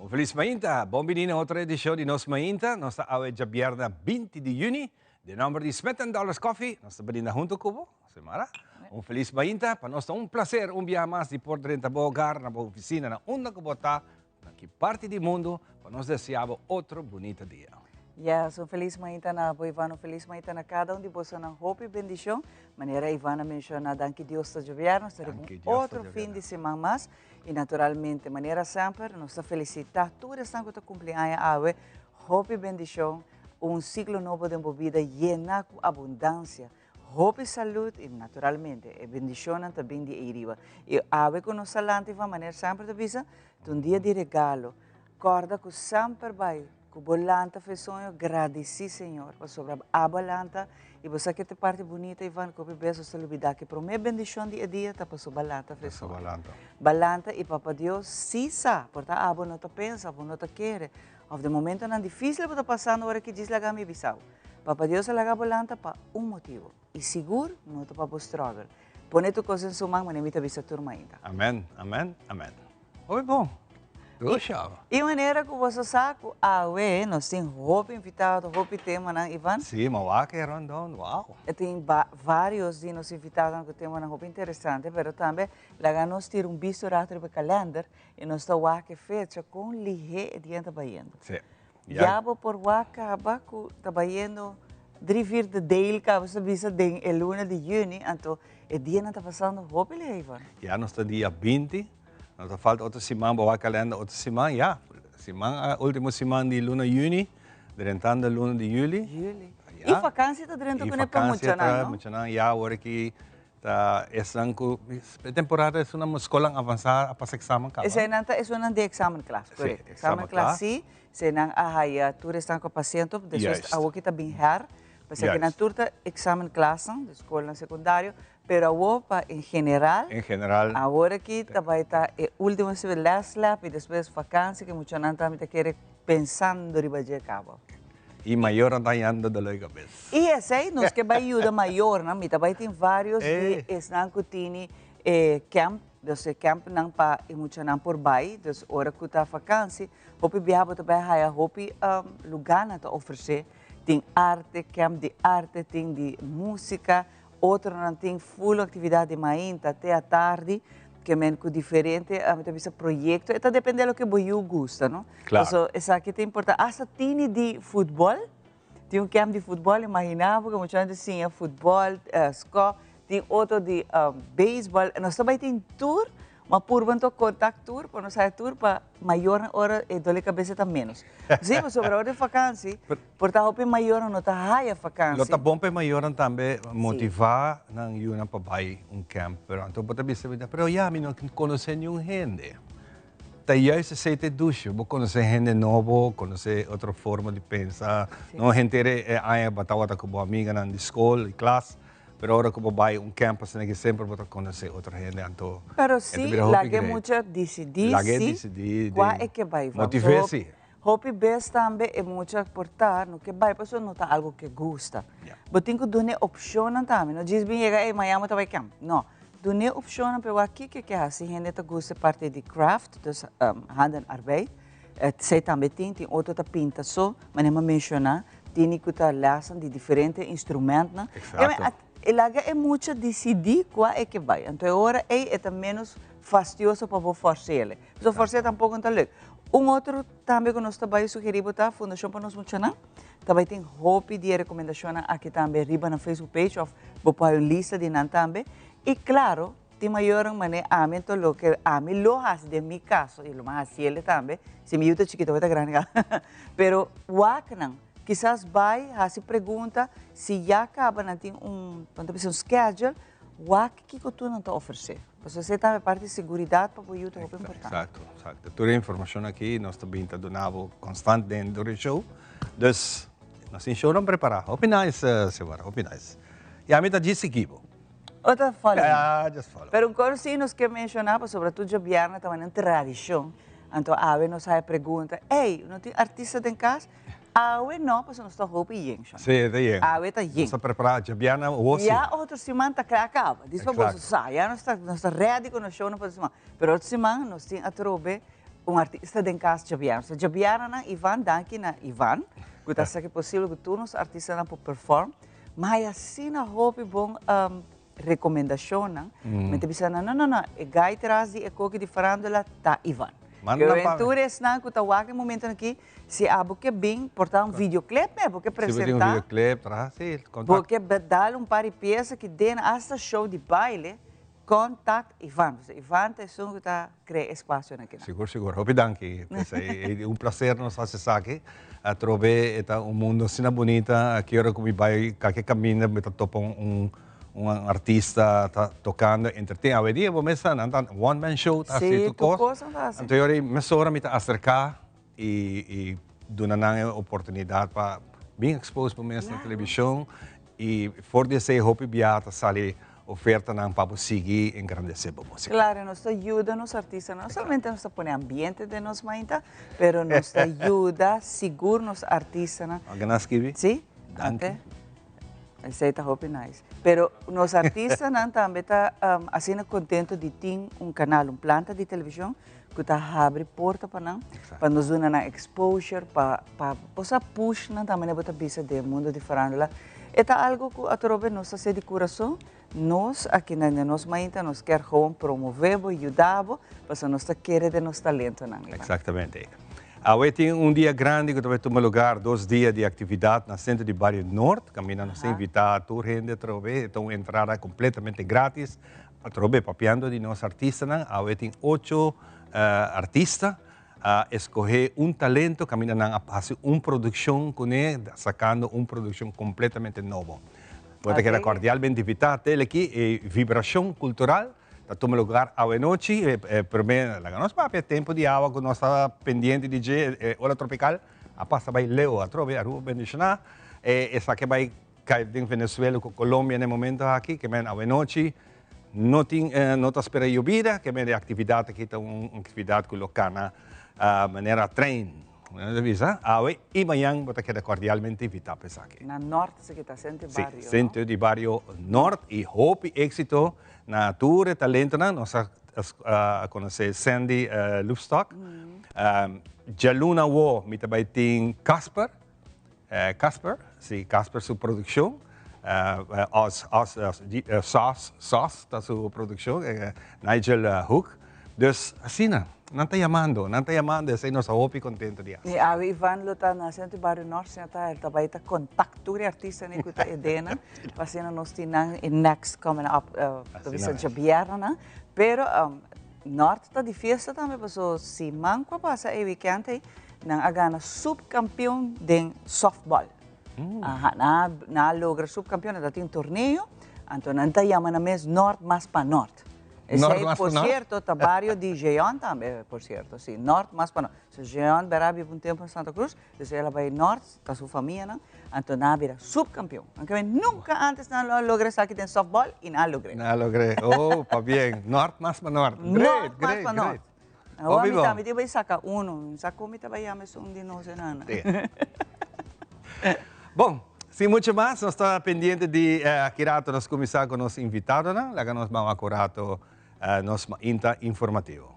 Un felis mainta! Bon bini na otro edicion di Nos Mainta. Nos ta awe djabièrnè 20 di juni. Den nomber di Smith and Dollars Coffee, nos ta brinda hunto cu bo, Xiomara. Un felis mainta. Pa nos ta un placer un biaha mas di por drenta bo hogar, na bo oficina, na unda cu bo ta, na ki parti di mundo, pa nos desea bo otro bunita dia. Yes, un felis mainta na bo Ivan, un felis mainta na cada un di bosonan. Hopi bendicion. Manera Ivan a menciona, danki Dios ta djobièrnè, nos ta riba un otro fin di siman mas. Y naturalmente, manera semper, nos ta felicita tur esnan cu ta cumpli aña awe. Hopi bendicion, un ciclo nobo den bo bida yena cu abundancia, hopi salud y naturalmente e bendicionnan ta bin di eyriba. Y awe cu nos ta lanta y manera semper ta bisa, ta un dia di regalo. Corda cu semper bay cu bo lanta fe soño, gradici Señor pasobra abo a lanta y bo sa ke ta e parti bunita Ivan cu hopi bes nos ta lubida cu e prome bendicion di e dia ta pasobra bo a lanta fe soño. Bo a lanta y Papa Dios si sa, por ta abo no ta pensa, abo no ta kere of den momentonan dificil bo ta pasando ora ki djis laga mi bisao. Papa Dios a laga bo lanta pa un motibo y sigur no ta pa bo struggle. Pone tur cos den su man manera mi ta bisa tur mainta. Amen, amen, amen. Hopi bon. Dusha. Y manera cu boso sa cu awe nos tin hopi invitado, hopi temanan, Ivan. Si, ma wak e rundown, wow. E tin varios di nos invitadonan cu temanan hopi interesante, pero tambe laga nos tira un bisto rato riba e kalender y nos ta wak e fecha con lihe e dia ta bayendo. Si. Ya bo por wak caba cu ta bayendo drie vierde deel caba sa bisa den e luna di juni, anto e dianan ta pasando hopi lihe, Ivan. Ya nos ta dia 20. No ta falta otro siman, bo wak kalender otro siman, ya. Siman, ultimo siman di luna juni, drentando luna di juli. Juli. Y vakantie ta drenta ku ne pa muchanan, no? Muchanan, ya, awor aki ta esnan ku, e temporada esunnan skolan avansa a pasa examen kaba. Eseinan ta esunnan di examenklas, korekto. Examenklas si, eseinan a haya tur esnan ku a pasiento, despues awor ki ta bin her, pasobra kinan tur ta examenklasnan di skolnan sekundario, Pero awor pa en general. En general. Awor aki ta bai ta e ultimo last lap y despues vakantie ke muchanan tambe ta kere pensando riba dje caba. Y mayornan ta hañando dolor di cabes. Y esey nos ke bai yuda mayornan, mi ta bai tin varios di esnan cu tini e camp, dus e campnan pa e muchanan por bai, dus ora cu ta vakantie, hopi biaha bo ta bai haya hopi lugarnan ta ofrece, tin arte, camp di arte, tin di musica, Otronan tin full actividad di mainta te atardi, ke men cu diferente, mi ta bisa proyecto, e ta depende loke bo yu gusta, no? Claro. Paso esaki ta importa, hasta tini di futbol, tin un camp di futbol, imagina bo ke mucha hende siña futbol, sco, tin otro di beisbol, nos ta bay tin tur. Ma purba anto contact tur pa nos haya tur pa mayornan ora e dole cabeza ta menos. Si, pasobra ora di vakantie, por ta hopi mayornan no ta haya vakantie. Lo ta bon pa e mayornan tambe motiva nan yunan pa bai un camp, pero anto bo ta bisa mi ta, pero ya mi no conoce niun hende. Ta juist esey ta e dushe, bo conoce hende nobo, conoce otro forma di pensa, no henter e aña bo tabata cu bo amiganan di scol, di klas. Pero ora ku bo bai un camp asina ki semper bo ta konosé otro hende anto Pero si lag'e mucha disidí si kua e ke bai. Motiv'é si. Hopi bes tambe e mucha por ta no ke bai pasobra no ta algo ke gusta. Bo tin ku dun'e opshonnan tambe, no djis bin yega ey mañana bo ta bai camp. No, dun'e opshonnan pero wak kiko e ke hasi. Hende ta gusta e parti di craft, dus handenarbeid. Esei tambe tin, tin otro ta pinta so, manera mi a menshoná, tini ku ta lèsnan di diferente instrumentnan. Exacto. E laga e mucha disidí kua e ke bai. Anto e ora ei e ta ménos fastioso pa bo fòrs'el. Pasobra fòrs'é tampoko no ta leuk. Un otro tambe ku nos ta bai sugerí bo ta Fundashon pa Nos Muchanan. Ta bai tin hopi di e rekomendashonnan aki tambe riba nan Facebook page òf bo por haña un lista di nan tambe. I klaro, Tin mayornan manera ami anto loke ami lo hasi den mi kaso y lo mas hasiele tambe si mi yu ta chikito bo ta grandi kaba pero wak nan kisas bai hasi pregunta si ya kaba nan tin un nan ta bisa un schedule wak kiko tur nan ta ofrece pasobra esei tambe parti di seguridad pa bo yu ta hopi importante. Exacto exacto tur e informacion aki nos ta bin ta duna bo constant den tur e show dus nos tin shownan prepara hopi nice Xiomara hopi nice y ami ta djis sigui bo. O ta follow? Ya, just follow. Pero un kos si nos ke menshoná pasobra tur djobièrnè ta un tradishon. Anto awe nos haya pregunta, ey, no tin artista den kas? Awe no, pasobra nos ta hopi yen, shon. Sí, ta yen. Awe ta yen. Nos ta prepará djobièrnè awor sí. Ya otro siman ta kla kaba. Dis pa boso sa, ya nos ta, nos ta ready ku nos shownan pa otro siman. Pero otro siman nos tin atrobe. Un artista den cas djabièrnè. So djabièrnènan Ivan, danki na Ivan cu ta haci posibel cu tur nos artistanan por perform. Ma hay asina hopi bon recomendacionnan. Mi ta bisa nan, no, no, no, e guy tras di e koki di farándula ta Ivan. Manda nan pa mi. Tur esnan cu ta wak e momentonan aki, si abo ke bin, por ta un videoclip me, bo ke Si bo tin un presenta. videoclip, traha, si, contact. Bo ke dal un par di pieza ki den hasta show di baile. Contact Ivan. Pasobra Ivan ta esun cu ta crea espacionan akinan. Sigur, sigur. Hopi danki. P'esei e un placer nos haci esaki. Atrobe e ta un mundo asina bunita. Aki ora cu mi bay cualkier caminda mi ta topa un un artista ta tocando entreten. Awe dia bo mes sa nan ta one man show ta haci Sí, tur tur cos. cos nan ta haci. Anto e ora mesora mi ta acerca y y duna nan e oportunidad pa bin expose bo mes na television y for di esey hopi bia ta sali ofertanan pa bo sigui engrandece bo musica. Claro, nos ta yuda nos artistanan, no solamente nos ta pone ambiente den nos mainta, pero nos ta yuda sigur nos artistanan. Aunke nan skibi? Sí. Danki. Esey ta hopi nice. Pero nos artistanan tambe ta asina contento di tin un canal, un planta di television cu ta habri porta pa nan, pa nos duna nan exposure, pa pa bo sa push nan tambe bo ta bisa den e mundo di farandula. E ta algo cu atrobe nos ta haci di curason, nos aki na nos mainta nos kier gewoon promove bo, yuda bo, pasobra nos ta kere den nos talentonan. Exactamente. Awe tin un dia grandi cu ta bay tuma lugar, dos dia di actividad na Centro di Bario Noord, caminda nos ta invita tur hende atrobe, e ta un entrada completamente gratis. Atrobe papiando di nos artistanan, awe tin ocho artista a escoge un talento caminda nan a haci un produccion cune, sacando un produccion completamente nobo. Bo ta keda cordialmente invita tel aki e Vibracion Cultural ta tuma lugar awe nochi, e prome laga nos papia tempo di awa cu nos ta pendiente di dje, e ola tropical a pasa bay leu atrobe, Aruba bendiciona, esaki bay Kai den Venezuela ku Colombia na e momento aki, ke men awenochi no tin no ta spera yobida, ke men e aktividat aki ta un aktividat ku lo kana manera trein, nan ta bisa, awe i mañan bo ta keda kordialmente invitá pa esaki. Na Nort esaki ta, Sentio di Bario, no? Si, Sentio di Bario Nort i hopi éksito na tur e talentonan, nos a konosé Sandy Loefstok, djaluna awo mi ta bai tin Casper. Casper, si Casper su produccion, Oz, Oz, Sauce, Sauce ta su produccion, Nigel Hook. Dus asina, nan ta yamando, nan ta yamando, esei nos ta hopi contento di haci. Mi awe Ivan lo ta na Centro Barrio Norte, sino ta el ta bay ta contact tur e artistanan cu ta edenan, pa asina nos tin nan e next coming up, ta bisa djabièrnènan. Pero Norte ta di fiesta tambe paso siman cu a pasa e weekend ey nan a gana subcampeon den softball. Aha, nan a logra subcampeon, nan ta tin torneo, anto nan ta yama nan mes Nort mas pa Nort. Esey por cierto ta bario di Jeon tambe, por cierto, si, Nort mas pa Nort. So Jeon bera biba un tempo na Santa Cruz, dus el a bay Nort, ta su famianan, anto nan a bira subcampeon. Aunke nunca antes nan lo a logra esaki den softball y nan a logr'é. Nan a logr'é. Oh, pabien. Nort mas pa Nort. Great, great, great. Awor mi tambe tin bay saca uno. Mi sa con mi ta bay yama esun di nos enana. Bon, sin mucho mas, nos ta pendiente di aki rato nos cuminsa cu nos invitadonan. Laga nos ban wak un rato nos mainta informativo.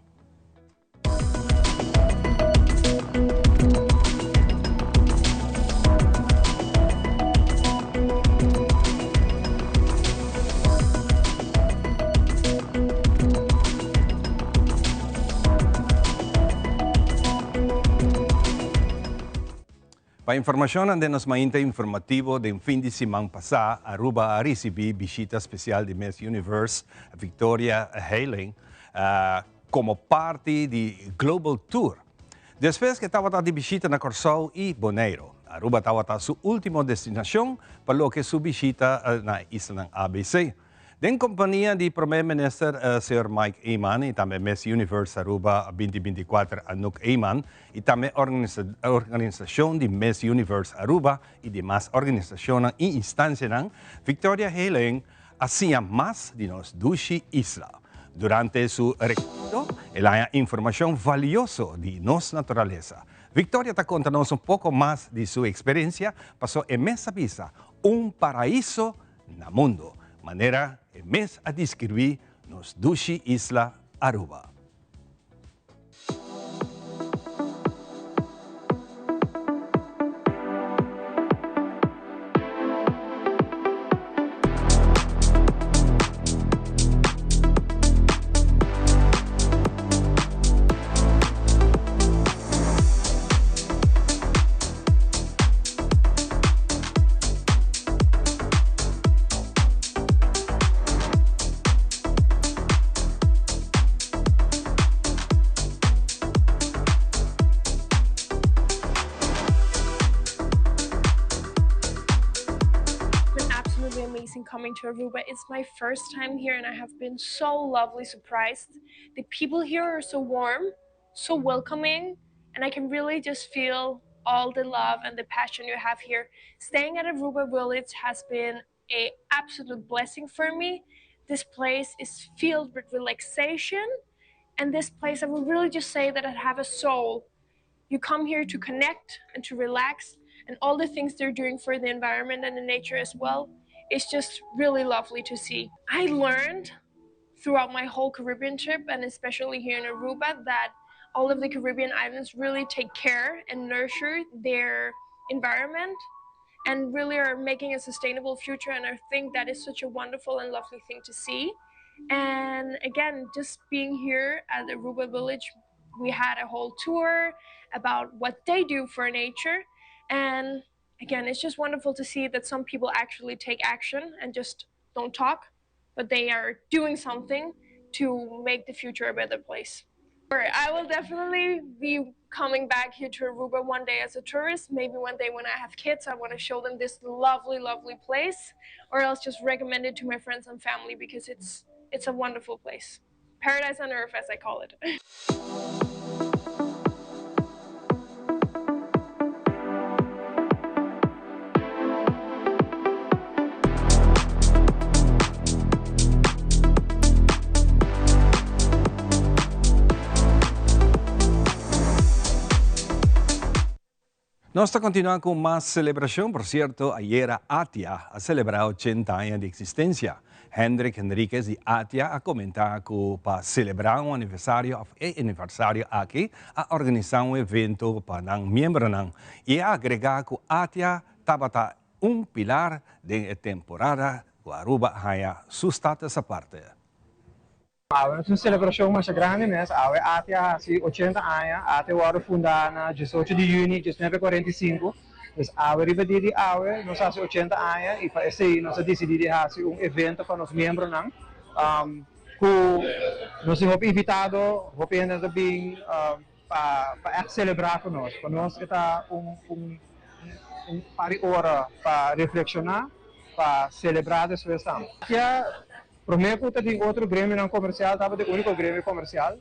Pa informashonnan den nos mainta informativo den fin di siman pasá Aruba a risibí bishita spesial di Miss Universe Victoria Heiling komo parti di Global Tour. Despues ke tabata di bishita na Kòrsou i Boneiru, Aruba tabata su último destinashon pa loke su bishita na e islanan ABC. Den kompania di Prome Minister señor Mike Eman y tambe Miss Universe Aruba 2024 Anouk Eman y tambe organisacion di Miss Universe Aruba y demas organisacionnan y instancianan, Victoria Heling a siña mas di nos dushi isla. Durante su recorrido el a haña informacion valioso di nos naturalesa. Victoria ta conta nos un poco mas di su experiencia paso e mes a bisa un paraiso Na mundo, manera e mes a describí nos dushi isla Aruba. coming to Aruba. It's my first time here and I have been so lovely surprised. The people here are so warm, so welcoming, and I can really just feel all the love and the passion you have here. Staying at Aruba Village has been a absolute blessing for me. This place is filled with relaxation, and this place, I would really just say that it have a soul. You come here to connect and to relax, and all the things they're doing for the environment and the nature as well. It's just really lovely to see. I learned throughout my whole Caribbean trip, and especially here in Aruba, that all of the Caribbean islands really take care and nurture their environment and really are making a sustainable future. And I think that is such a wonderful and lovely thing to see. And again, just being here at the Aruba Village, we had a whole tour about what they do for nature. And again, it's just wonderful to see that some people actually take action and just don't talk, but they are doing something to make the future a better place. I will definitely be coming back here to Aruba one day as a tourist. Maybe one day when I have kids, I want to show them this lovely, lovely place, or else just recommend it to my friends and family because it's a wonderful place. Paradise on earth, as I call it. Nos ta continua cu mas celebracion. Por cierto, ayera ATIA a celebra 80 aña di existencia. Hendrik Henriquez di ATIA a comenta cu pa celebra un aniversario, e aniversario aki, a organisa un evento pa nan miembronan y a agrega cu ATIA tabata un pilar den temporada cu Aruba a haya su status aparte. E un celebracion mas grandi mes. ATIA haci 80 aña. ATIA a wordo funda na 18 di juni di 1945. Dus awe riba dia di awe, nos haci 80 aña y pa esey nos a dicidi di haci un evento pa nos miembronan. Cu nos tin hopi invitado, hopi hende ta bin pa echt celebra cu nos. Pa nos ta un par di ora pa reflexiona, pa celebra despues tambe. Ya Prome cu tin otro gremionan comercial, tabata e unico gremio comercial.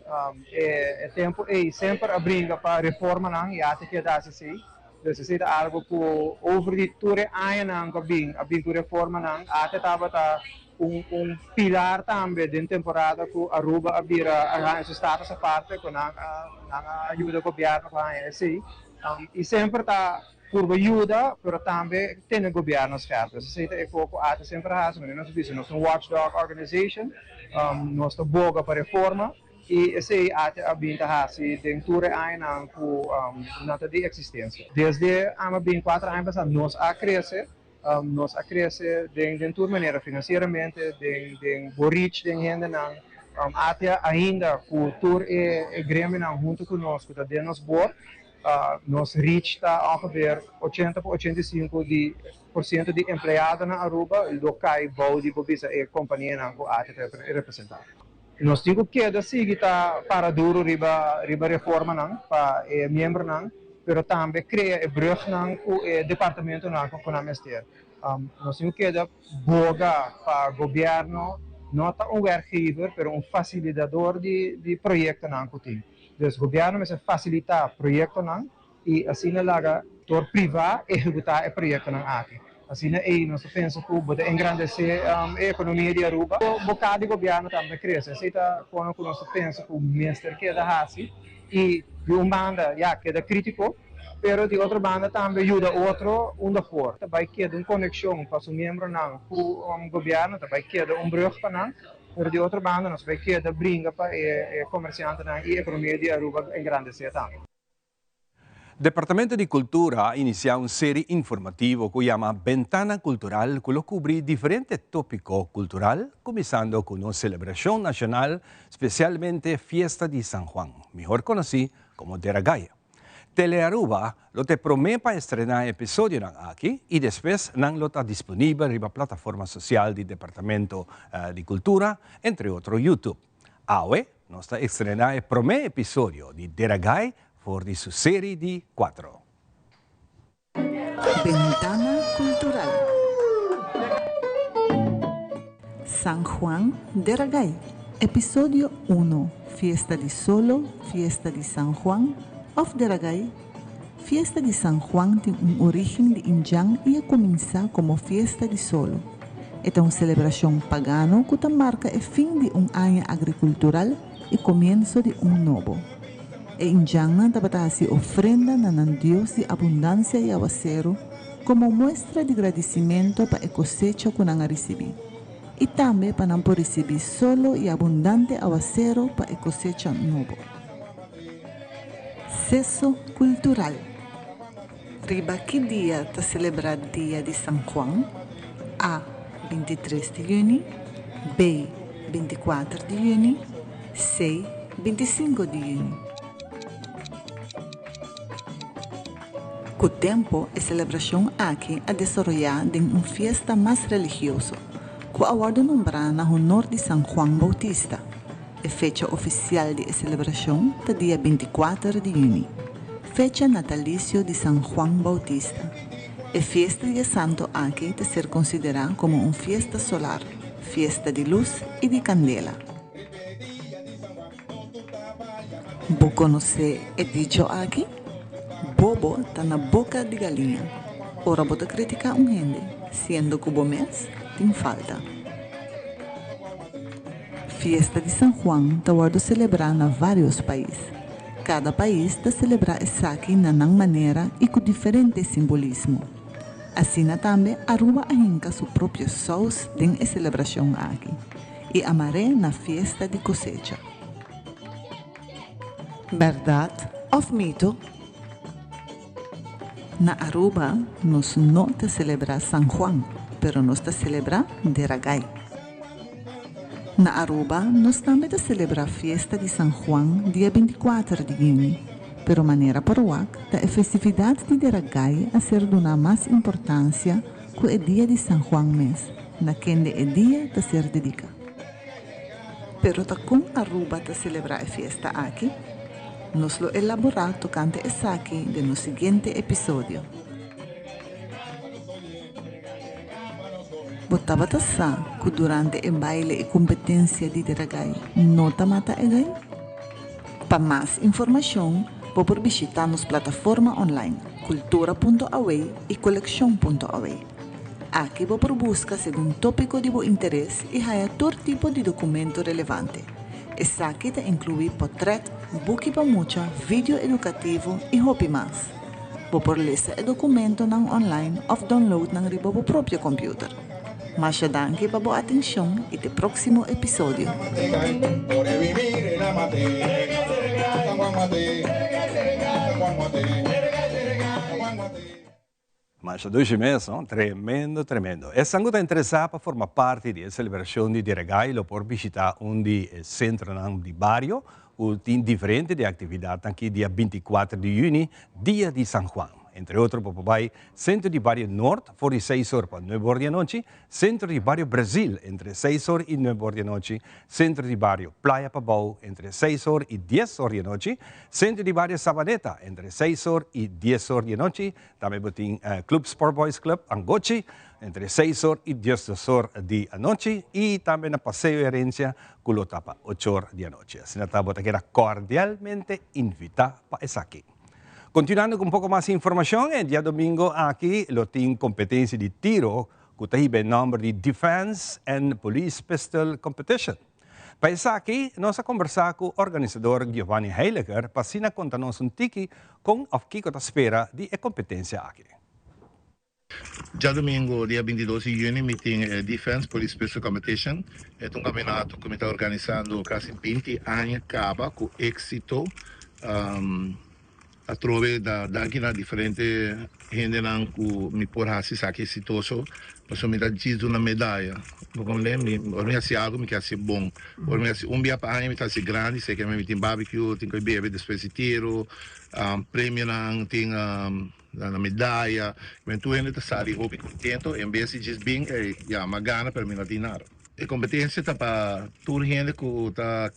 E tempo ey semper a bringa pa reformanan y ATIA a keda asina. Dus esey ta algo cu over di tur añanan a bin cu reformanan, ATIA tabata un pilar tambe den temporada cu Aruba a bira a su status aparte, cu nan a yuda gobierno cu esey. Y semper ta por yuda, pero tambe tene gobierno scherp. Dus esey ta e cu ATIA semper a haci, nos bisa, nos ta un watchdog organization, nos ta boga pa reforma y esey ATIA a bin ta haci den tur añanan cu nan ta di existencia. Desde ami a bin 4 aña pasa, nos a crece, nos a crece den tur manera, financieramente, den reach, den hendenan, ATIA ainda cu tur e gremionan hunto cu nos, cu ta den nos board, nos reach ta ongeveer 80 pa 85 di por ciento di empleadonan na Aruba, lo cay bou di bo bisa e companianan cu ATIA ta representa. Nos tin cu keda sigui ta para duro riba reformanan pa e miembronan, pero tambe crea e brugnan cu e departamentonan cu nan mester. Nos tin cu keda boga pa gobierno no ta un werkgever, pero un facilitador di proyectonan cu tin. Dus gobierno mester facilita proyectonan y asina laga sector priva ehecuta e proyectonan aki. Asina ey nos ta pensa cu bo ta engrandece e economia di Aruba. Boca di gobierno tambe crece. Esey ta con cu nos ta pensa cu mester keda haci y di un banda ya keda critico, pero di otro banda tambe yuda otro unda por. Tambe keda un conexion pa su miembronan cu gobierno, tambe keda un brug pa nan, pero di otro banda nos ta bay keda bringa pa e comerciantenan y economia di Aruba engrandece tambe. Departamento di Cultura a inicia un serie informativo cu yama Bentana Cultural, cu ta cubri diferente topico cultural, cuminsando cu un celebracion nacional, specialmente Fiesta di San Juan, mihor conoci como Dera Gai. Telearuba lo ta prome pa estrena episodio aki y despues nan lo ta disponibel riba plataforma social di Departamento di Cultura, entre otro YouTube. Awe, nos ta estrena e prome episodio di Dera Gai for di su serie di 4. Bentana Cultural. San Juan Deragai, episodio 1, Fiesta di Solo, Fiesta di San Juan òf Deragai? Fiesta di San Juan tin un orígen di indjan i a kuminsá komo Fiesta di Solo. E ta un selebrashon pagano ku ta marka e fin di un aña agrikultural i komienso di un nobo. E indjannan tabata hasi ofrenda na nan dios di abundansia i awaseru komo muestra di gradisimentu pa e kosecha ku nan a risibí, i tambe pa nan por risibí solo i abundante awaseru pa e kosecha nobo. Seso kultural. Riba ki dia ta selebrá Dia di San Juan? A, 23 di yüni, B, 24 di yüni, C, 25 di yüni. Ku tempu e selebrashon aki a desaroyá den un fiesta mas religioso, ku a wòrdu nombrá na honor di San Juan Boutista. E fecha ofisial di e selebrashon ta dia 24 di yüni, fecha natalisio di San Juan Boutista. E fiesta di e santu aki ta ser konsiderá komo un fiesta solar, fiesta di lus i di kandela. Bo konosé e dicho aki? Bobo ta na boka di galiña. Ora bo ta kritiká un hende, siendo ku bo mes tin falta. Fiesta di San Juan ta wòrdu selebrá na vários pais. Kada pais ta selebrá esaki na nan manera i ku diferente simbolismo. Asina tambe Aruba a hinka su propio sous den e selebrashon aki i a mar'é na fiesta di kosecha. Bèrdat òf mito? Na Aruba nos no ta selebrá San Juan, pero nos ta selebrá Deragai. Na Aruba nos tambe ta selebrá fiesta di San Juan dia 24 di yüni, pero manera por wak ta e festividat di Deragai a ser duná mas importansia ku e dia di San Juan mes, na kende e dia ta ser dediká. Pero ta kon Aruba ta selebrá e fiesta aki? Nos lo elaborá tokante esaki den nos siguiente episodio. Bo tabata sa ku durante e baile i kompetensia di Deragai no ta mata e gai? Pa mas informashon bo por bishitá nos plataforma online cultura.aw i kolekshon.aw. Aki bo por buska segun tópiko di bo interes i haña tur tipo di dokumento relevante. Esaki ta inkluí potrèt, buki pa mucha, video edukativo i hopi mas. Bo por lesa e dokumentonan online òf download nan riba bo propio kòmpiuter. Masha danki pa bo atenshon i te próksimo episodio. Masha dushi mes, no? Tremendo, tremendo. Esnan ku ta interesá pa forma parti di e selebrashon di Deragai lo por bishitá un di e sentronan di bario ku tin diferente di aktividatnan aki dia 24 di yüni, dia di San Juan. Entre otro bo por bai Sentro di Bario Nort for di seis or pa nuebe or di anochi, Sentro di Bario Brazil entre seis or i nuebe or di anochi, Sentro di Bario Playa Pabou entre seis or i dies or di anochi, Sentro di Bario Sabaneta entre seis or i dies or di anochi, Tambe bo tin Club Sport Boys Club Angochi entre seis or i diesdos or di anochi i tambe na Paseo Herencia ku lo ta pa ocho or di anochi. Asina ta bo ta keda kordialmente invitá pa esaki. Kontinuando ku un poko mas informashon, e diadomingo aki lo tin kompetensia di tiro ku ta hiba e nòmber di Defense and Police Pistol Competition. Pa esaki nos a kombersá ku organisador Giovanni Heiliger pa asina konta nos un tiki kon òf kiko ta spera di e kompetensia aki. Djadumingu dia 22 di yüni mi tin e Defense Police Pistol Competition. E ta un kampionato ku mi ta organisando kasi 20 aña kaba ku éksito. Atrobe ta danki na diferente hendenan ku mi por hasi esaki eksitoso, pasobra mi ta djis duna medaya. Bo komprende? Mi, ora mi hasi algu mi ke hasi bon. Ora mi hasi un bia pa aña mi ta hasi grandi, seke mi tin barbecue, tin koe bebe despues di tiro, premionan, tin na medaya. Men tur hende ta sali hopi kontento en bes di djis bin ey ya mi a gana pero mi no tin nada. E kompetensia ta pa tur hende ku ta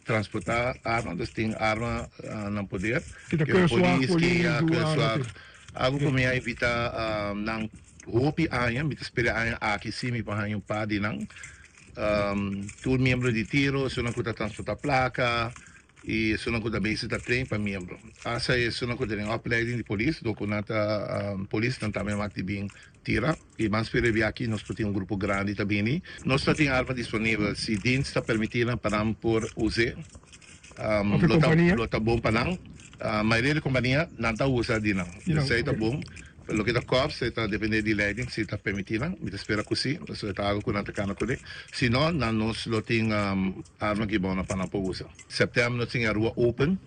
Transportá arma, dus tin arma nan poder. Ki ta keurslach, polis, douane. Algu ku mi a invitá nan hopi aña, mi ta spera e aña aki si mi por haña un par di nan. Tur miembro di tiro, esunnan ku ta transportá plaka i esunnan ku ta bezig ta train pa miembro. Asta esunnan ku ta den opleiding di polis, dor ku nan ta polis, nan tambe mak di bin tira. I mas spera e biaha nos por tin un grupo grandi ta bini. Nos ta tin arma disponibel si dins ta permití nan pa nan por us'é. Lo ta lo ta bon pa nan. Mayoria di kompania nan ta usa di nan. Esei ta bon. Loke ta kòps e ta dependé di leiding si ta permití nan. Mi ta spera ku si, pasobra e ta algu ku nan ta kana kuné. Si no, nan nos lo tin arma gibona pa nan por usa. Sèptèmber nos tin e Aruba Open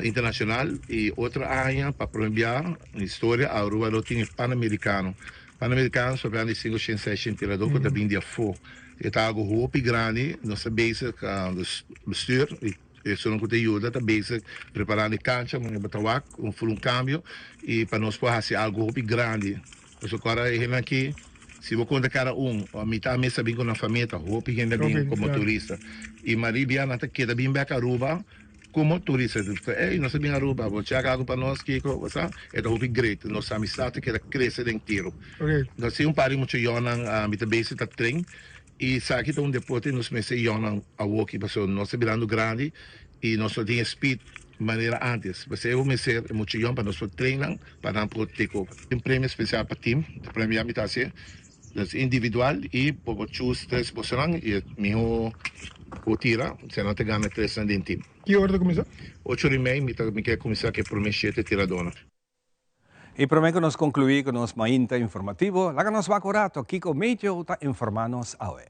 Internashonal i otro aña pa promé bia den historia Aruba lo tin e Panamericano. Panamericano ta papia di sinku shen seis shen tiradó ku ta bin di afó. E ta algu hopi grandi. Nos ta bezig, bestuur i Esunnan ku ta yuda ta bezig preparando e kancha, manera bo ta wak, un ful un kambio i pa nos por hasi algu hopi grandi. Pasobra ku ora e hendenan aki, si bo konta kada un, mitá mes ta bin ku nan famia, ta hopi hende a bin komo turista. I maria bia nan ta keda bin bèk Aruba komo turista. Nan ta ey, nos a bin Aruba, bo chèk algu pa nos, kiko, bo sa? E ta hopi great. Nos amistat ta keda krese den tiro. Nos tin un par di mucha yònnan, mi ta bezig ta train. I esaki ta un deporte nos mester yònnan awoki pasobra nos ta birando grandi i nos no tin e speed manera antes. P'esei bo mester e mucha yòn pa nos por train nan pa nan por take over. Tin premio spesial pa team, e premio ya mi ta hasi dus individual i bo por choose tres bosonan i e miho ku tira esei nan ta gana tresnan den team. Ki ora ta kuminsá? Ocho ora i mei mi ta mi ke kuminsá ku e prome shete tiradónan. I promé ku nos konkluí ku nos mainta informativo, laga nos wak un rato kiko Meteo ta informá nos awe.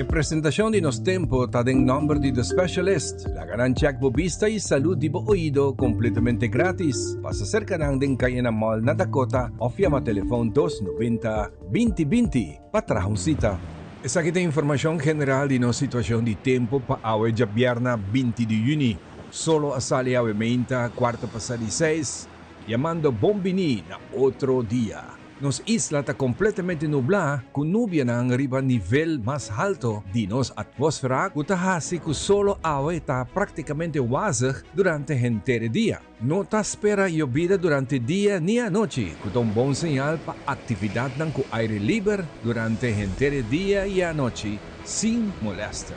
E presentacion di nos tempo ta den nomber di The Specialist. Laga nan check bo bista y salud di bo oido completamente gratis. Pasa cerca nan den Cayena Mall na Dakota of yama telefon 290 2020 pa traha un cita. Esaki ta informacion general di nos situacion di tempo pa awe djabièrna 20 di juni. Solo a sali awe meinta cuarto pasa di seis, yamando bon bini na otro dia. Nos isla ta completamente nublá cu nubianan riba nivel mas halto di nos atmósfera cu ta haci cu solo awe ta practicamente wazig durante henter e dia. No ta spera yobida durante dia ni anochi cu ta un bon señal pa actividadnan cu aire liber durante henter e dia y anochi sin molester.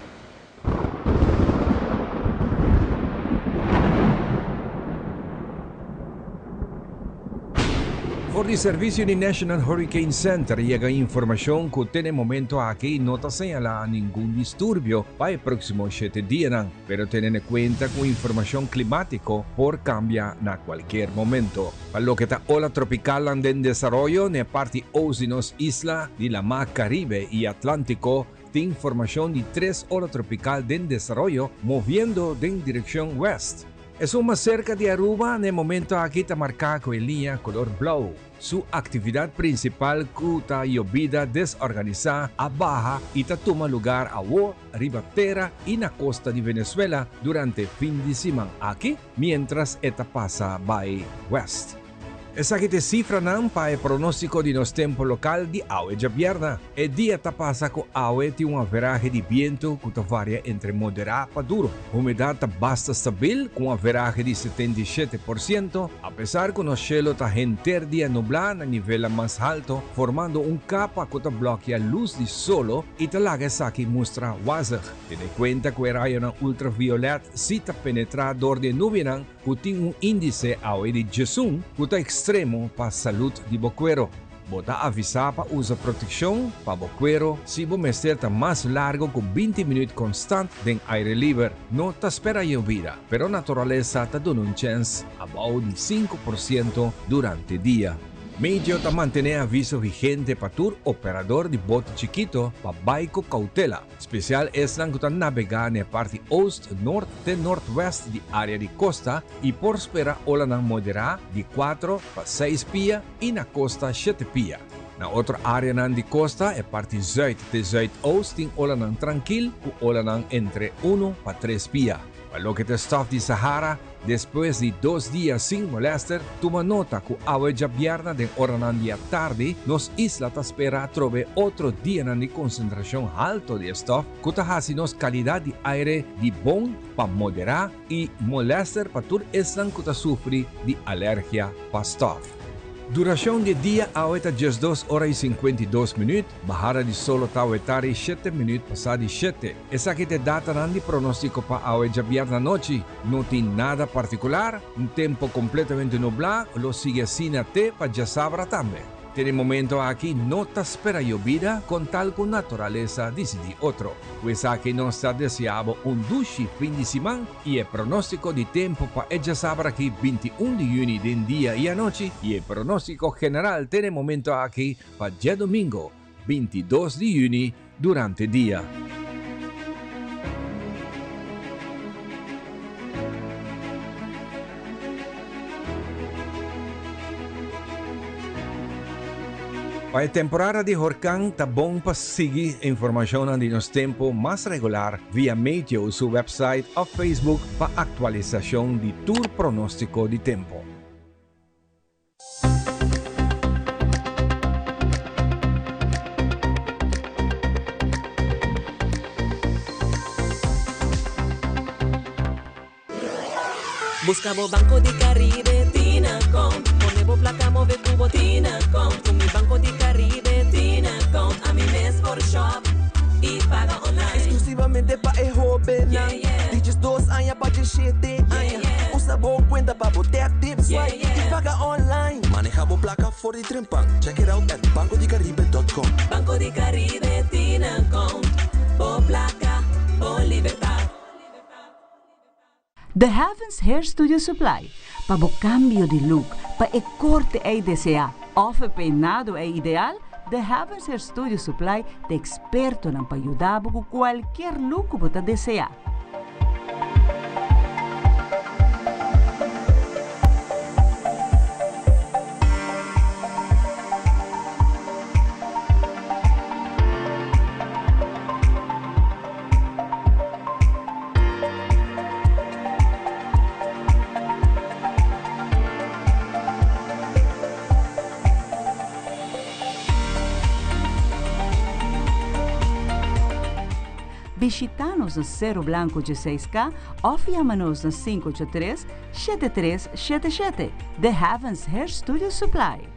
For di servisio di National Hurricane Center yega informashon ku te n'e momento aki no ta señalá ningun disturbio pa e próksimo shete dianan, pero tene na kuenta ku informashon klimátiko por kambia na kualkier momento. Pa loke ta ola tropikalnan den desaroyo n'e parti oos di nos isla di Lamá Karibe i Atlántiko, Tin formacion di tres ola tropical den desaroyo moviendo den direccion west. Esun mas cerca di Aruba na e momento aki ta marca cu e liña color blauw. Su actividad principal cu ta yobida desorganisa a baha y ta tuma lugar awo riba tera y na costa di Venezuela durante fin di siman aki mientras e ta pasa bay west. Esaki ta e sifranan pa e pronóstiko di nos tempu lokal di awe djabièrnè. E dia ta pasa ku awe tin un averahe di bientu ku ta varia entre moderá pa duru. Humedat ta basta stabil ku un averahe di 77%, apesar ku nos shelu ta henter dia nublá na nivelnan mas haltu, formando un kapa ku ta blòkia lus di solo i ta laga esaki mustra wazig. Tene kuenta ku e rayonan ultraviolèt si ta penetrá dor di e nubianan, ku tin un índise awe di djesun ku ta ekstremo pa salud di bo kuero. Bo ta avisá pa usa protekshon pa bo kuero si bo mester ta mas largu ku 20 minüt konstant den aire liber. No ta spera yobida, pero naturalesa ta duna un chèns abou di 5% durante dia. Meteo ta mantené aviso vigente pa tur operador di bote chikito pa bai ku koutela. Spesial esnan ku ta nabegá na e parti oost, nort te nortwest di área di kosta i por spera olanan moderá di kuatro pa seis pia i na kosta shete pia. Na otro áreanan di kosta, e parti zùit te zùit-oost tin olanan trankil ku olanan entre unu pa tres pia. Pa loke ta e stòf di Sahara, despues di dos dia sin molèster, tuma nota ku awe djabièrnè den oranan di atardi nos isla ta spera atrobe otro dianan di konsentrashon halto di e stòf ku ta hasi nos kalidat di aire di bon pa moderá i molèster pa tur esnan ku ta sufri di alergia pa stòf. Durashon di e dia awe ta 12 ora i 52 minüt, bahada di solo ta awe tardi shete minüt pasá di shete. Esaki ta e datanan di pronóstiko pa awe djabièrnè anochi. No tin nada partikular, un tempu kompletamente nublá lo sigui asina te pa djasabra tambe. Te n'e momento aki no ta spera yobida con tal cu naturalesa dicidi otro. Cu esaki nos ta desea bo un dushi fin di siman y e pronostico di tempo pa e djasabra aki 21 di juni den dia y anochi y e pronostico general te n'e momento aki pa djadomingo 22 di juni durante dia. Pa e temporada di horkan ta bon pa sigui informashonnan di nos tempu mas regular via Meteo su website òf Facebook pa aktualisashon di tur pronóstiko di tempu. Busca bo Banco di Caribe Tinacom Pone bo placa move cu bo Tinacom Cu mi Banco di Caribe Tinacom Ami mes por shop y paga online. Exclusivamente pa e hobennan di 12 aña pa 17 aña. Usa bo cuenta pa bo tap, tip, swipe y paga online. Maneha bo placa for di trempan. Check it out at bancodicaribe.com. Banco di Caribe Tinacom Bo placa, bo libertad. The Heavens Hair Studio Supply, pa bo cambio di look, pa e corte ey desea of e peinado ey ideal, The Heavens Hair Studio Supply ta expertonan pa yuda bo cu cualkier look cu bo ta desea. Bishita nos na Cerro Blanco 16K of yama nos na 583 7377. The Heavens Hair Studio Supply.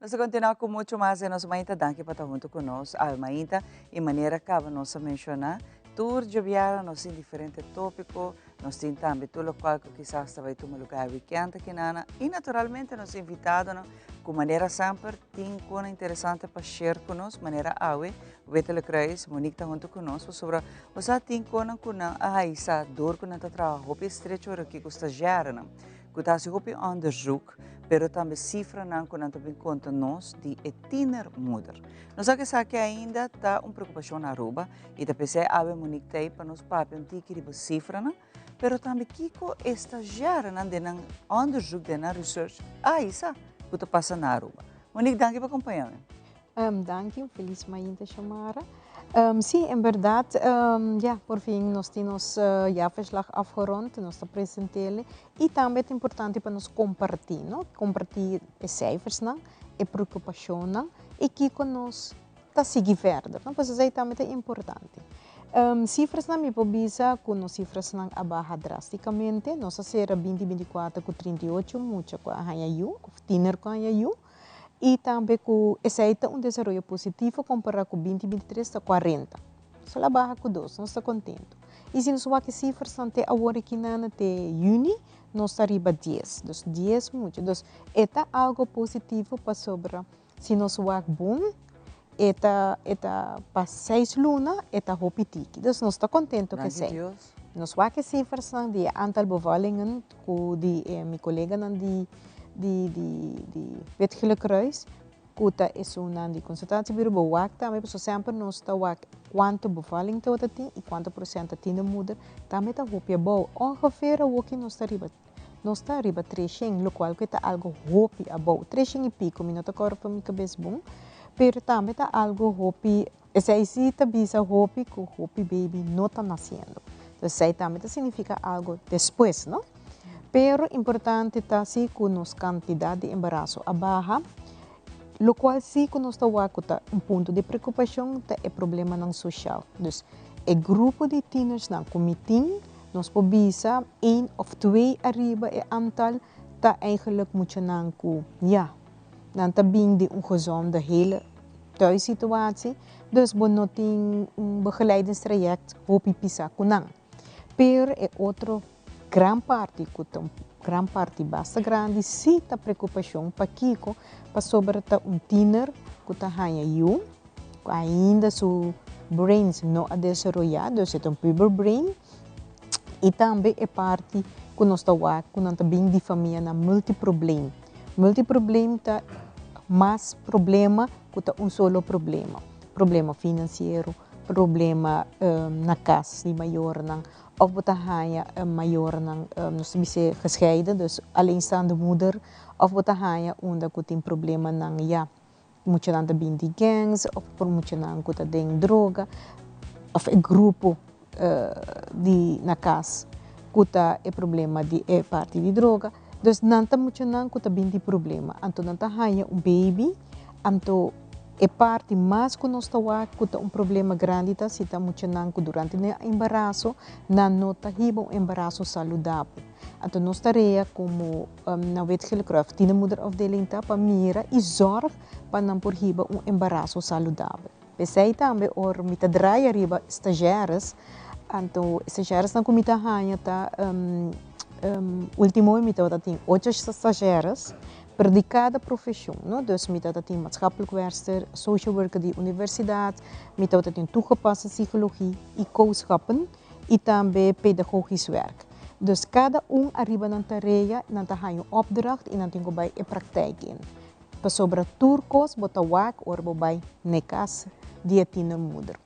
Nos ta continua cu mucho mas den nos mainta. Danki pa ta hunto cu nos awe mainta. Y manera caba nos a menciona, tur djobiara nos tin diferente topico, nos tin tambe tur locual cu kisas ta bay tuma lugar e weekend aki nana. Y naturalmente nos invitadonan cu manera semper tin cona interesante pa share cu nos, manera awe Wittele Kruis, Monique ta hunto cu nos pasobra bo sa tin conan cu nan a haisa door cu nan ta traha hopi estrecho ora ki cu stagiarenan cu ta haci hopi onderzoek pero tambe cifranan cu nan ta bin conta nos di e tienermoeder. Nos sa cu esaki ainda ta un preocupacion na Aruba y ta pesey awe Monique ta ey pa nos papia un tiki riba cifranan. Pero tambe kiko e stagiairnan den nan onderzoek, den nan research a hisa ku ta pasa na Aruba. Monique, danki pa kompañá mi. Danki, un felis mainta Xiomara. Sí, en berdad, ya, por fin nos tin nos jaarverslag afgerond, nos ta presentele y tambe ta importante pa nos comparti, no? Comparti e cijfersnan, e preocupacionnan y kico nos ta sigui verder, no? Pues esey tambe ta importante. Cifrasnan mi por bisa cu nos cifrasnan a baha drasticamente, nos a cera binti 24 cu 38 mucha cu a haya yu, of tiener cu a haya yu. I tambe ku esei ta un desaroyo positivo kompará ku 2023 ta 40. So la baha ku dos, nos ta kontentu. I si nos wak e sifrasnan te awor aki nan te yüni, nos ta riba 10. Dus 10 mucha. Dus e ta algo positivo pasobra si nos wak bon e ta e ta pa seis luna e ta hopi tiki. Dus nos ta kontentu ku esei. Nos wak e sifrasnan di e aantal bevallingen ku di e mi koleganan di di di di Wit Gele Kruis ku ta esunnan di consultatiebureau bo wak tambe pasobra semper nos ta wak kuantu bevalling tabata tin i kuantu prosent ta tienermoeder tambe ta hopi abou ongeveer awoki nos ta riba nos ta riba treshen lokual ku e ta algo hopi abou treshen i piko mi no ta kòrda for mi kabes bon pero tambe ta algo hopi esei si ta bisa hopi ku hopi baby no ta nasiendo esei tambe ta significa algo despues no. Pero importante ta si cu nos cantidad di embaraso a baha, locual si cu nos ta wak cu ta un punto di preocupacion ta e problemanan social. Dus e grupo di tienersnan cu mi tin, nos por bisa een of twee ariba e aantal ta eigenlijk muchanan cu ya, nan ta bin di un gezonde hele thuissituatie, dus bo no tin un begeleidingstraject hopi pisa cu nan. Pero e otro gran parti ku ta un gran parti basta grandi si ta preokupashon pakiko pasobra ta un tiner ku ta haña yu ku ainda su brains no a desaroyá dus e ta un puber brain i tambe e parti ku nos ta wak ku nan ta bin di famianan multiprobleem. Multiprobleem ta mas problema ku ta un solo problema, problema finansiero, problema na kas di mayornan of bo ta haña mayornan nos ta bis'é gescheiden dus alleenstaande moeder of bo ta haña unda ku tin problemanan ya muchanan ta bin di gangs of por muchanan ku ta den droga of e grupo di na kas ku ta e problema di e parti di droga dus nan ta muchanan ku ta bin di problema anto nan ta haña un baby anto E parti mas ku nos ta wak ku ta un problema grandi ta si ta muchanan ku durante nan embaraso nan no ta hiba un embaraso saludabel. Anto nos tarea komo na Wit Gele Kruis tienermoederafdeling ta pa mira i zòrg pa nan por hiba un embaraso saludabel. P'esei tambe ora mi ta draai ariba stagiaires, anto stagiairesnan ku mi ta haña ta ultimo mi tabata tin ocho stagiaires. Pero di kada profeshon, no? Dus mi tabata tin maatschappelijk werkster, social worker di universidat, mi tabata tin toegepaste psychologie i kooschappen i tambe pedagogisch werk. Dus kada un ariba nan tarea, nan ta haña un opdracht i nan tin ku bai e praktijk in. Pasobra tur kos bo ta wak ora bo bai n'e kas di e tienermoeder.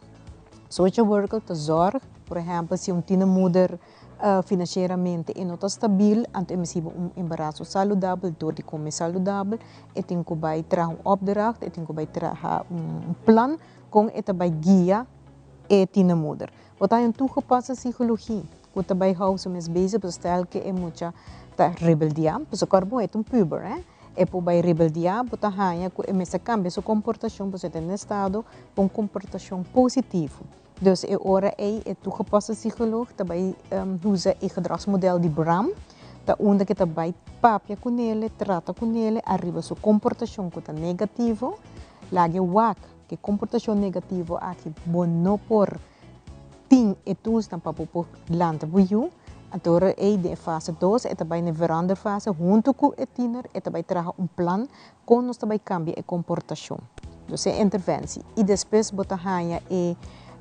Social worker ta zorg, por ehèmpel si un tienermoeder Financieramente e no ta stabil, anto e mester hiba un embaraso saludabel dor di come saludabel, e tin cu bay traha un opdracht, e tin cu bay traha un plan con e ta bay guia e tienermoeder. Bo ta haña un toegepaste psychologie cu ta bay hou su mes bezig, pasobra stel cu e mucha ta rebeldia, pasobra kor bon e ta un puber he, e por bay rebeldia, bo ta haña cu e mester cambia su comportacion pasobra e ta den estado pa un comportacion positivo. Dus e ora ei e toegepaste psycholoog ta bai usa e gedragsmodel di Bram, ta unda ke ta bai papia ku nele, trata ku nele ariba su komportashon ku ta negativo, laga e wak ku e komportashon negativo aki bo no por tin e toolsnan pa bo por lanta bo yu. Anto ora ei den e fase dos e ta bai na e veranderfase huntu ku e tiener e ta bai traha un plan Kon nos ta bai kambia e komportashon? Dus e interventie. I despues bo ta haña e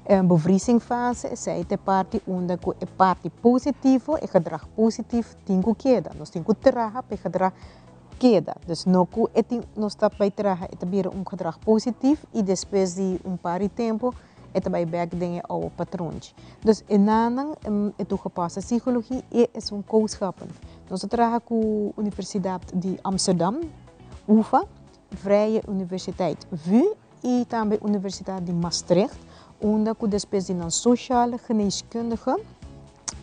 bevriezingfase, esei ta e parti unda ku e parti positivo, e gedrag positief tin ku keda. Nos tin ku traha pa e gedrag keda. Dus no ku e tin nos ta bai traha e ta bira un gedrag positief i despues di un par di tempu E ta bai bek den e oude patrontje. Dus einan e toegepaste psychologie e is un coschappen. Nos ta traha ku Universidat di Amsterdam, UVA, Vrije Universiteit, VU, i tambe Universidat di Maastricht, unda ku despues di nan sociale geneeskundige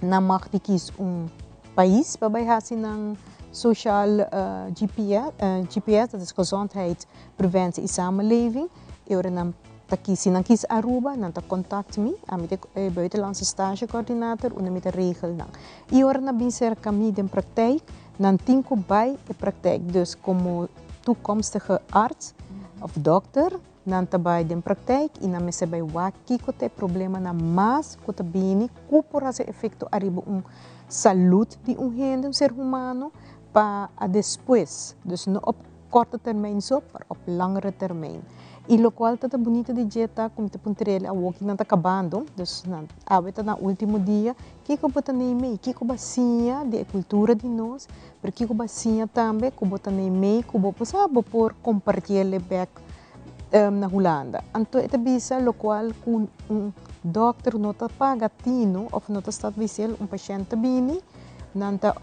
nan mag di kies un pais pa bai hasi nan social GPS, GPS, dat is Gezondheid, Preventie i Samenleving, e ora nan ta kies, si nan kies Aruba, nan ta contact mi, ami ta e buitenlandse stagecoördinator, unda mi ta regel nan. I ora nan bin serka mi den praktijk, nan tin ku bai e praktijk, dus komo toekomstige arts of dokter, nan ta bai den praktijk i nan mester bai wak kiko ta e problemanan mas ku ta bini ku por hasi efekto ariba un salud di un hende, un ser humano, pa a despues, dus no op korte termijn so, pero op langere termijn. I lokual ta ta bunita di dje ta ku mi ta puntr'el awor ki nan ta kabando, dus nan awe ta nan ultimo dia, kiko bo ta neimei, kiko bo a siña di e kultura di nos, pero kiko bo a siña tambe ku bo ta neimei ku bo por sa bo por kompartiel bèk na Hulanda. Anto e ta bisa lokual ku un dòkter no ta paga tinu òf no ta start bis'el un pashènt ta bini, nan ta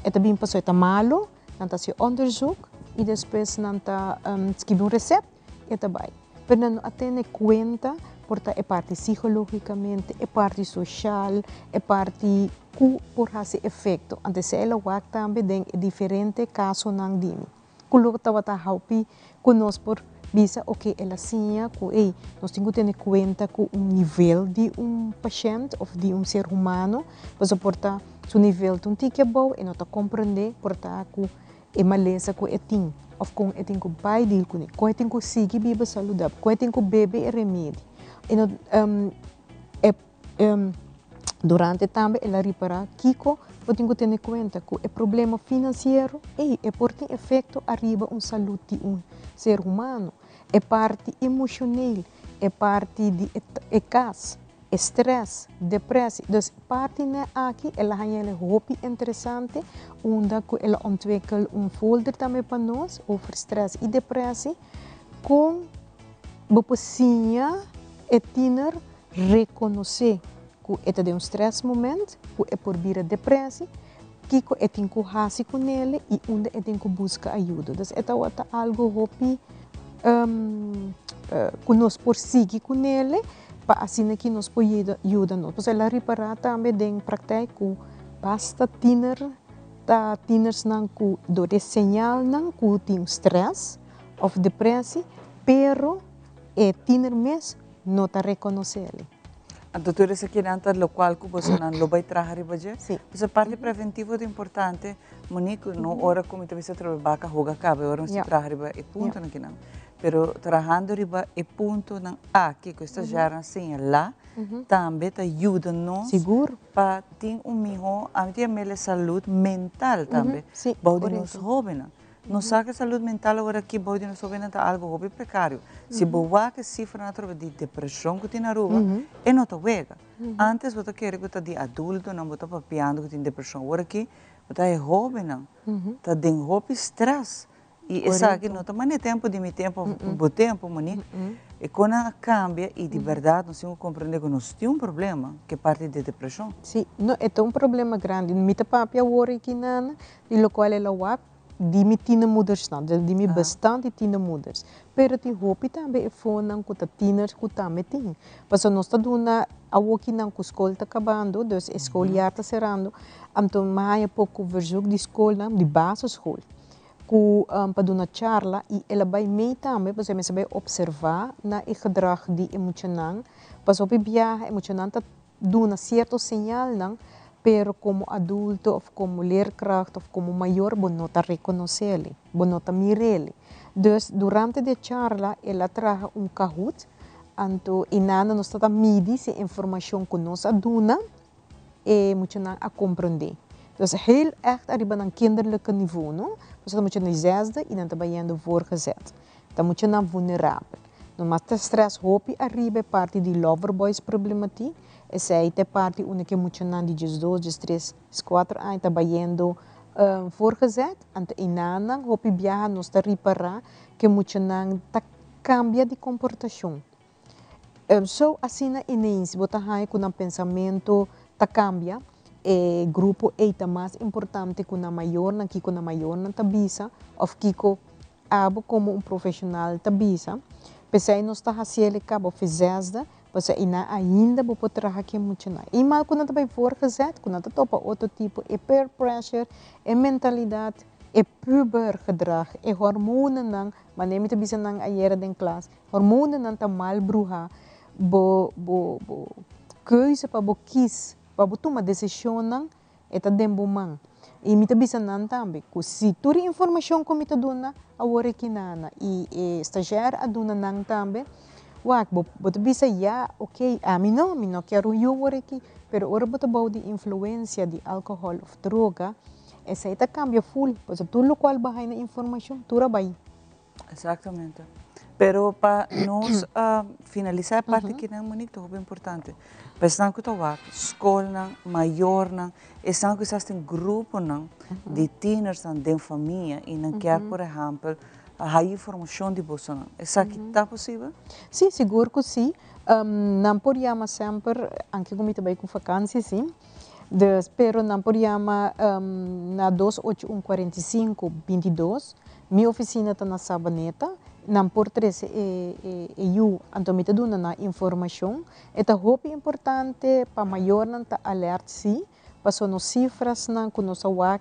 e ta bini pasobra e ta malu, nan ta hasi onderzoek i despues nan ta skibi un resèpt i e ta bai. Pero nan no a tene kuenta por ta e parti psikológikamente, e parti soshal, e parti ku por hasi efekto. Anto esei lo wak tambe den e diferente kasonan di mi. Ku lo tabata hopi ku nos por bisa oke el a siña ku ey nos tin ku tene kuenta ku un nivel di un pashènt òf di un ser humano pasobra por ta su nivel ta un tiki abou e no ta komprendé por ta ku e malesa ku e tin òf kon e tin ku bai dil kuné kon e tin ku sigui biba saludabel kon e tin ku bebe e remedi e no e Durante tambe el a ripará kiko bo tin ku tene kuenta ku e problema finansiero, ei, e por tin efekto ariba un salud di un ser humano. E parti emoshonel, e parti di e kas, e strès, depresi. Dus partinan aki el a haña el hopi interesante unda ku el a ontwikkel un folder tambe pa nos over strès i depresi kon bo por siña e tiner Rekonosé ku e ta den un stress moment, ku e por bira depresi, kiko e tin ku hasi ku nele i unda e tin ku buska ayudo. Dus e tabata algu hopi ku nos por sigui ku nele pa asina ki nos por yuda nos. Pasobra el a ripará tambe den praktijk ku basta tiner ta tinersnan ku dor e señalnan ku tin stress òf depresi, pero e tiner mes no ta rekonosé-li. Anto tur esakinan ta lokual ku bosonan lo bai traha riba dje? Sí. Pasobra parti preventivo ta importante, Monique, no ora ku mi ta bisa atrobe baka hoga kaba, e ora nos ta traha riba e puntonan kinan. Pero trahando riba e puntonan aki ku e stagiairnan señalá, tambe ta yuda nos pa tin un mihó, ami ta yam'el e salud mental tambe, bou di nos hóbennan. Nos sa ku e salud mental awor aki bou di nos hóbennan ta algu hopi prekario. Si bo wak e sifranan atrobe di depreshon ku tin na Aruba, e no ta wega. Antes bo ta kere ku ta di adultonan bo ta papiando ku tin depreshon. Awor aki bo ta e hóbennan ta den hopi strès. I esaki no ta manera tempu di mi tempu òf bo tempu, Monique. E konan a kambia i di bèrdat nos tin ku komprendé ku nos tin un problema ku e parti di depreshon. Sí, no, e ta un problema grandi. Mi ta papia awor aki, Nana, di lokual el a wak di mi tienermoedersnan, di mi bestand di tienermoeders. Pero tin hopi tambe e fonan ku ta tieners ku tambe tin. Pasobra nos ta duna awokinan ku skol ta kabando, dus e schooljaar ta serando, anto mi a haña poko verzoek di skolnan, di basisschool, ku pa duna charla i el a bai mei tambe pasobra mi a bai opservá na e gedrag di e muchanan. Pasobra hopi biaha e muchanan ta duna cierto señalnan, pero como adulto of como leerkracht of como mayor bo no ta reconocele, bo no ta mirele. Dus durante di e charla el a traha un Kahoot, anto e nana nos ta ta midi si e informacion cu nos a duna e muchanan a comprende. Dus heel echt ariba nan kinderlijke niveau, no? Pasobra ta muchanan di zesde y nan ta bayendo voorgezet. Ta muchanan vulnerabel. No mas ta stress hopi ariba e parti di loverboys problematiek, esei ta e parti unda ke muchanan di diesdos, diestres, dieskuater aña ta bayendo voorgezet, anto enanan hopi biaha nos ta ripara ke muchanan ta kambia di komportashon. So asina ineens bo ta haña ku nan pensamentu ta kambia, e grupo ei ta mas importante ku nan mayornan, kiko nan mayornan ta bisa òf kiko abo komo un profeshonal ta bisa. P'esei nos ta hasiel e kaba òf e zesde, pasobra einan ainda bo por traha ku e muchanan. I mal ku nan ta bai voorgezet, ku nan ta topa otro tipo, e peer pressure, e mentalidat, e pubergedrag, e hormonennan, manera mi ta bisa nan ayera den klas, Hormonennan ta mal bruha bo bo bo keuze pa bo kis, pa bo tuma desishonnan e ta den bo man. I mi ta bisa nan tambe ku si tur e informashon ku mi ta duna awor aki nana i e stazjèr a duna nan tambe, wak bo bo ta bisa ya oke ami no, mi no kier un yu awor aki, pero ora bo ta bou di influensia di alkohòl òf droga esei ta kambia ful, pasobra tur lokual bo haña na informashon tur a bai. Exactamente. Pero pa nos finalisa e parti kinan Monique ta hopi importante. Pa esnan ku ta wak, skolnan, mayornan, esnan ku kisas tin gruponan di tienersnan den famia i nan kier por ehempel haya informashon di bosonan. Esaki ta posibel? Sí, sigur ku sí. Nan por yama semper, anke ku mi ta bai ku vakansi sí. Dus, pero nan por yama na dos ocho un kuarenta i sinku binti dos. Mi ofisina ta na Sabaneta. Nan por trese e e yu, anto mi ta duna nan informashon. E ta hopi importante pa mayornan ta alert si, paso nos sifrasnan ku nos a wak,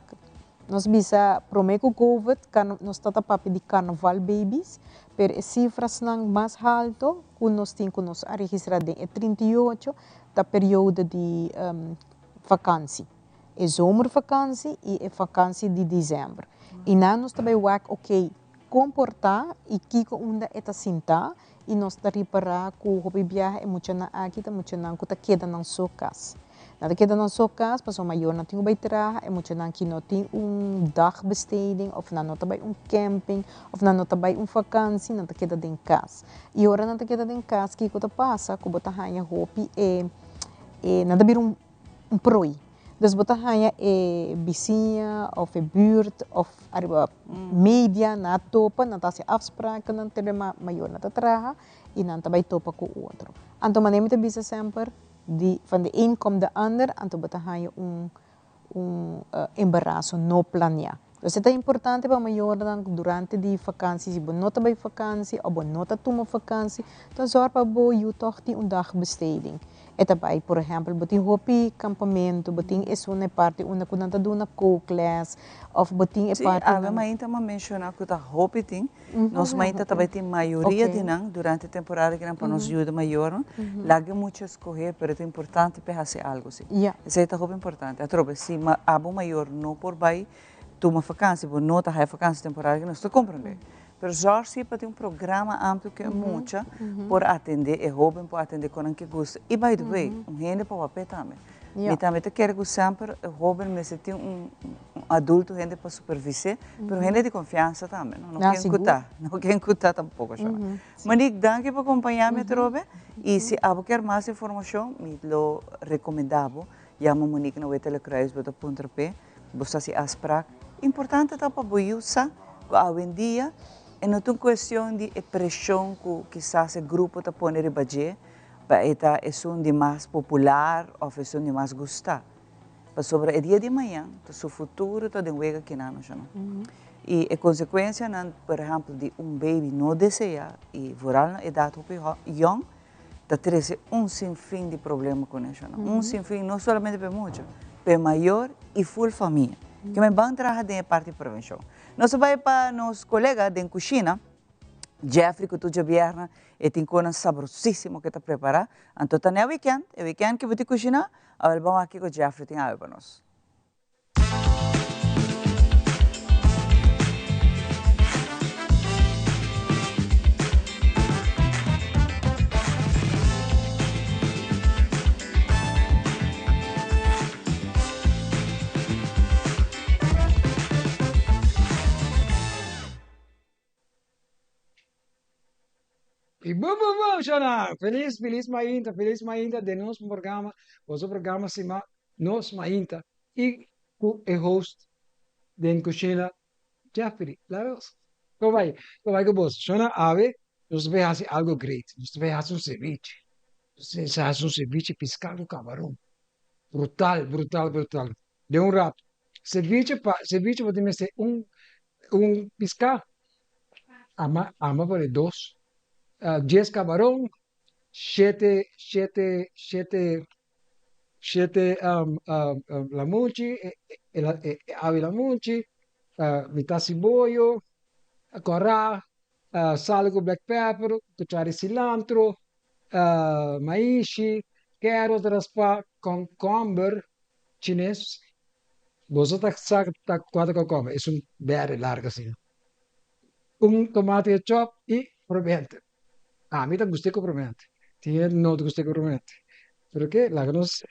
nos bisa prome ku covid nos ta ta papia di carnaval babies, pero e sifrasnan mas halto ku nos tin ku nos a registra den e 38 Ta periodo di vakansi, e zomervakansi i e vakansi di december. I nan nos ta bai wak ok kon por ta i kiko unda e ta sinta i nos ta ripara ku hopi biaha e muchanan aki ta muchanan ku ta keda nan so kas. Nan ta keda nan so kas pasobra mayornan tin ku bai traha, e muchanan ki no tin un dagbesteding of nan no ta bai un camping of nan no ta bai un vakansi nan ta keda den kas. I ora nan ta keda den kas kiko ta pasa ku bo ta haña hopi e e nan ta bira un un prooi. Dus bo ta haña e bisiña òf e buurt òf ariba media nan a topa nan ta hasi afsprakennan te ma mayornan ta traha i nan ta bai topa ku otro. Anto manera mi ta bisa semper di van de een komt de ander anto bo ta haña un un embaraso no planeá. Pues e ta importante pa mayornan durante di vakansi, si bo no ta bai vakansi òf bo no ta tuma vakansi, ta zòrg pa bo yu tòg tin un dagbesteding. E ta bai, por ehèmpel, bo tin hopi kampamentu, bo tin esun na e parti unda ku nan ta duna kookles, òf bo tin e parti. Sí, awe mainta mi a menshoná ku ta hopi tin. Nos mainta ta bai tin mayoria di nan durante e temporada kinan pa nos yuda mayornan. Laga e mucha skohe, pero ta importante pa e hasi algu si. Esei ta hopi importante. Atrobe, si abo mayor no por bai tuma vakansi, bo no ta haya vakansi temporada kinan, nos ta komprende. Pero zòrg si pa tin un programa amplio ku e mucha por atende, e hoben por atende kon nan ke gusta. I by the way, un hende por wap'é tambe. Mi tambe ta kere ku semper e hoben mester tin un adulto hende pa supervis'é, pero hende di konfiansa tambe, no? No ken ku ta, no ken ku ta tampoko shona. Monique, danki pa kompañá mi atrobe i si abo kier mas informashon mi lo rekomendá bo yama Monique na Wetele Kruis, bo ta puntra p'e, bo sa si afsprak. Importante ta pa bo yu sa ku awendia e no ta un kuestion di e preshon ku kisas e grupo ta pone riba dje, Pa e ta esun di mas popular of esun di mas gustá. Pasobra e dia di mañan ta su futuro ta den wega kinan osho no. I e konsekuensianan por ehèmpel di un baby no deseá i vooral na edat hopi yòn ta trese un sinfin di problema kuné osho no. Un sinfin no solamente pa e mucha, pa e mayor i ful famia. Ke men ban traha den e parti prevenshon. Nos a bai pa nos kolega den kushina. Jeffrey ku tur djabièrnè e tin konan sabrosísimo ke ta prepará. Anto ta n'e wikènt, e wikènt ke bo tin kushiná, awel ban wak kiko Jeffrey tin awe pa nos. Y bum bum bum shona! Feliz feliz mainta feliz mainta den nos programa boso programa sima nos mainta y cu e host den cushina Jeffrey La Rosa. Con bay? Con bay cu bos? Shona awe nos ta bay haci algo great nos ta bay haci un ceviche. Sa haci un ceviche pisca cu camarón. Brutal, brutal, brutal. Den un rato. Ceviche pa, ceviche bo tin mester un, un pisca, ama, ama pone dos, dies camarón, shete, shete, shete, shete lamunchi, e awi lamunchi, mitad siboyo, cora, sal cu black pepper, cuchara di cilantro, maishi, carrot raspa, concomber chines, boso ta sa ta cua ta concomber, es un berde largo asina, un tomate chop y promente. Ami ta gusta cu promente, tin hende no ta gusta cu promente, pero ke laga nos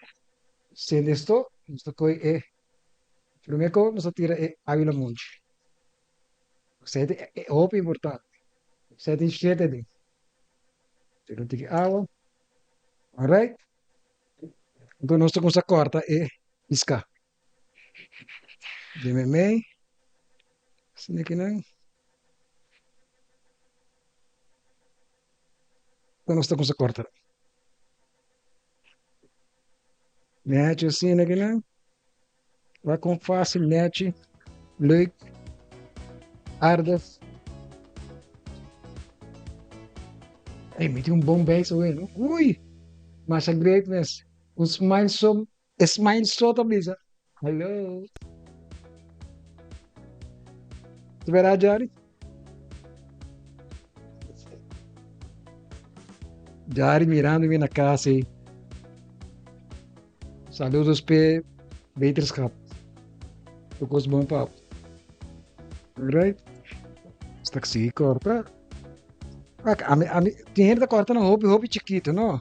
sende esto, nos ta coge e prome cu nos ta tira e awi lamunchi. Esei ta hopi importante. Esei tin shete den. Tira un tiki awa. Alright. Anto nos ta kuminsá kòrta e piská. Den meimei. Asina kinan. Anto nos ta kuminsá kòrta. Nèchi asina kinan. Wak kon fásil, nèchi, leuk, aardig. Ey, mi tin un bon beis awe, no? Ui! Masha great mes. Un smile so, e smile so ta bisa, Hallo! Ta berdad, Jari? Jari mirando mi na cas ey. Saludos p'e beterschap. Tur cos bon pap. Alright. Sta sigui corta. Wak, ami, ami, tin hende ta corta nan hopi, hopi chikito, no.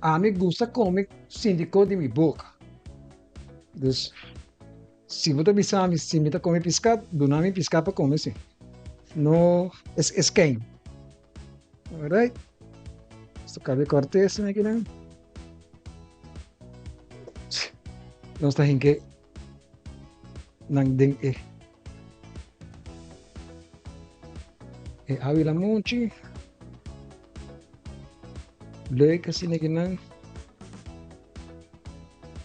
Ami gusta come sinti cos di mi boca. Dus, si bo ta bisa mi si mi ta come pisca, duna mi pisca pa come si. No, es, es kein. Alright. Sto cabe corte esaki akinan. Nos ta hinke nan den e e awi lamunchi. Leuk asina akinan.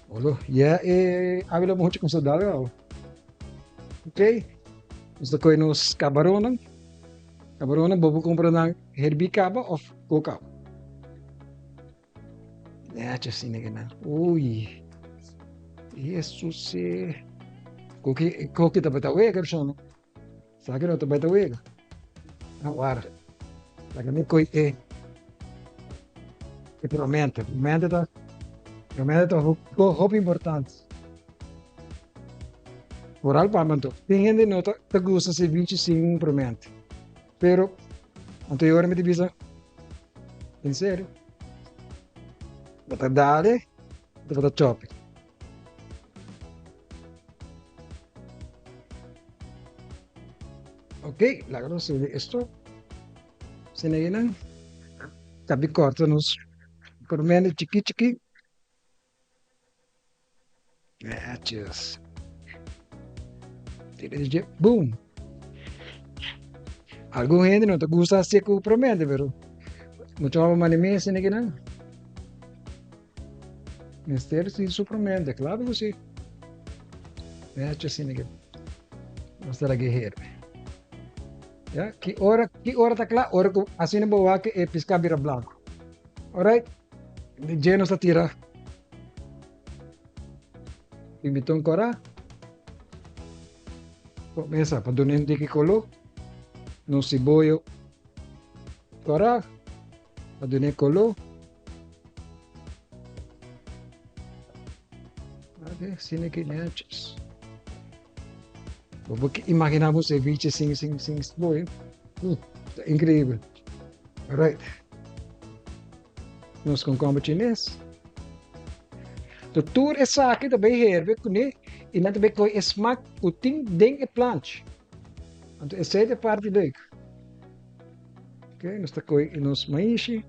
Olo, ya e awi lamunchi kumsa dal gau. Ok, nos ta kohe nos kabaronnan. Kabaronnan bo por kumpra nan herbí kaba òf kook kaba. Nechi asina ke nan. Ui. Jesus e. Koki, koki ta beta wega, persona. Sa ke no ta beta wega. Awara. Laga mi koi e. E promente. Promente ta, promente ta hopi importante. Vooral pa mi anto. Tin hende no ta, ta gusta ceviche sin promente. Pero, anto e ora mi ta bisa, En serio. Bo ta dale, bo ta chopi. Ok, laga nos sende esto. Sende einan. Tabi corta nos permende chiki chiki. Netjes. Tira di dje, boom. Algun hende no ta gusta hasi ku promente, pero mucho hopi manda mi esei kinan. Mester si su promente, claro ku si. Netjes asina ke nos ta lag'e herbe. Ya, ki ora, ki ora ta kla? Ora ku asina bo wak e piská bira blanko. Alright. Di dje nos ta tira pimentón kòrá. Mesa pa duna un tiki koló. Nos siboyo kòrá pa dun'é koló. Asina ki nètjes. Bo por imaginá bo ceviche sin sin sin siboyo? Ta inkreibel. Alright. Nos konkomber chines. To tur esaki ta bay herbe kuné i nan ta bay kohe e smak ku tin den e planchi. Anto esei ta e parti leuk. Ok, nos ta kohe nos maishi.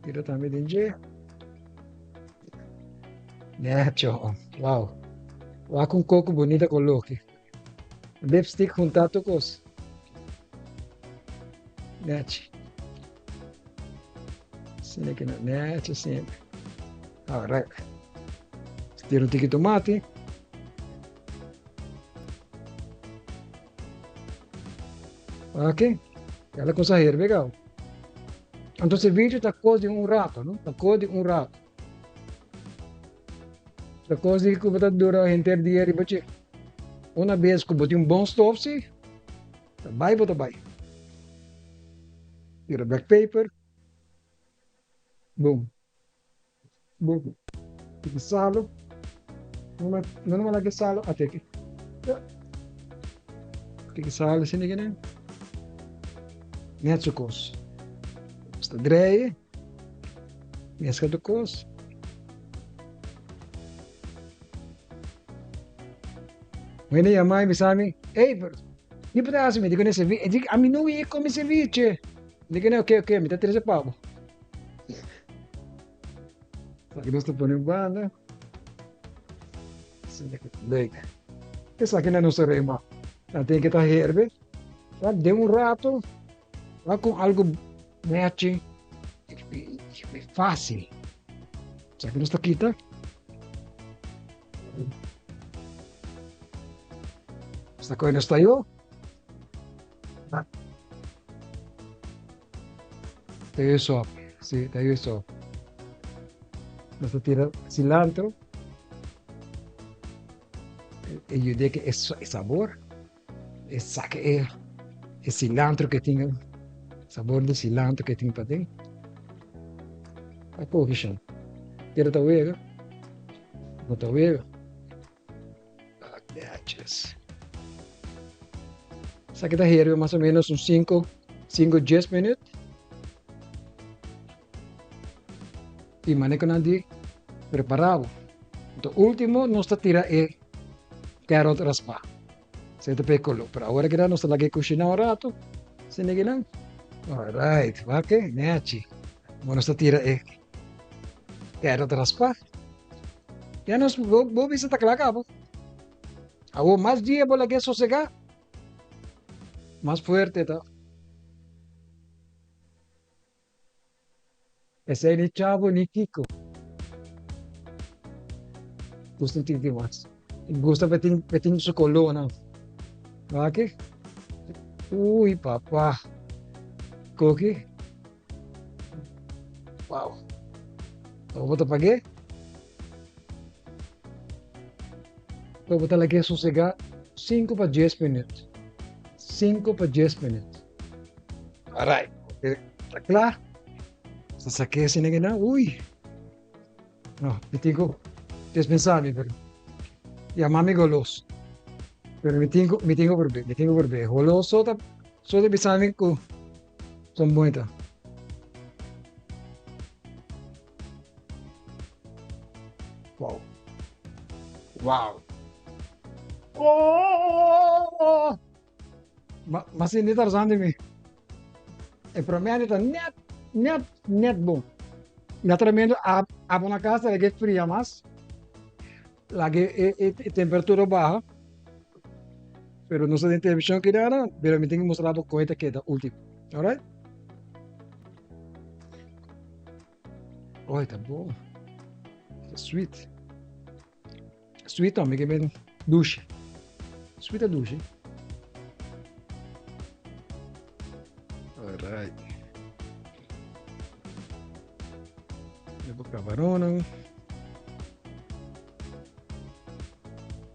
Tira tambe den dje. Necho, wow. Wak un koko bonita koloki. Lipstick juntá tur kos. Nechi. Asina ki nan nechi asina. Alright. Tira un tiki tomati. Ok. Ela cosa herbe gau. Anto ceviche ta cos di un rato, no? Ta cos di un rato. Ta cos di cu bo ta dura henter dia riba dje. Una bes cu bo tin un bon stof si, ta bay bo ta bay. Tira black pepper. Boom. Boom. Tiki salo. No no no lagi salo ateki. Tiki salo sini gini. Net zo kos. Sta draaien. Mezcla de kos. Wene yama y bisa mi, Ey, pero ki bo ta hasi mi? Dico ne ceviche. Dico, ami no wee come ceviche. Dico ne, ok, ok, mi ta trece pa bo. Esaki nos ta pone un banda. Leuk. Esaki na nos rema. Dan tin que ta herbe. Den un rato, va con algo nechi y fácil. Esaki nos ta kita. Esta coe nos tayo. Tayo sop. Sí, tayo sop. Nos ta tira cilantro. E yude ke e sabor. E saca e e cilantro ke tin sabor di cilantro ke tin paden. A koki shan. Kere ta wega? No ta wega. Netjes. Esaki ta herbe mas o menos un 5, 5, 10 minuut. Y mane ku nan di prepara bo. Anto ultimo nos ta tira e carrot raspa. Esei ta pa e color. Pero awor aki nos ta laga e cushina un rato. Asina aki nan. Alright, wak e nechi. Awor nos ta tira e carrot raspa. Ya nos bo bisa ta kla kaba. Awor mas dia bo laga e sosega, mas fuerte ta. Esei ni chavo ni kiko. Gusta un tiki mas. Gusta pa tin pa tin su colornan. Wak e. Uy papa. Koki. Wow. Awor bo ta pag'é. Awor bo ta lag'é sosegá sinku pa dies minüt. Sinku pa dies minüt. Alright. Ta kla. Sa sak'é asina kinan. Uy. No, mi tin ku dispensá mi, pero yama mi golos. Pero mi tin ku, mi tin ku prob'é, mi tin ku prob'é. Golos so ta, so ta bisa mi ku son bon ta. Wow. Wow. Oh! Ma, ma sinti Tarzan di mi. E promé aña ta net, net, net bon. Naturalmente, abo na casa laga e fria mas, laga e, e, e temperatura baha. Pero nos ta den televishon keda, pero mi tin ku mustra bo kon e ta keda ultimo. Alright? Oy, ta bon. Ta sweet. Sweet tambe ke ben dushi. Sweet ta dushi. Alright. Lepo camaronan.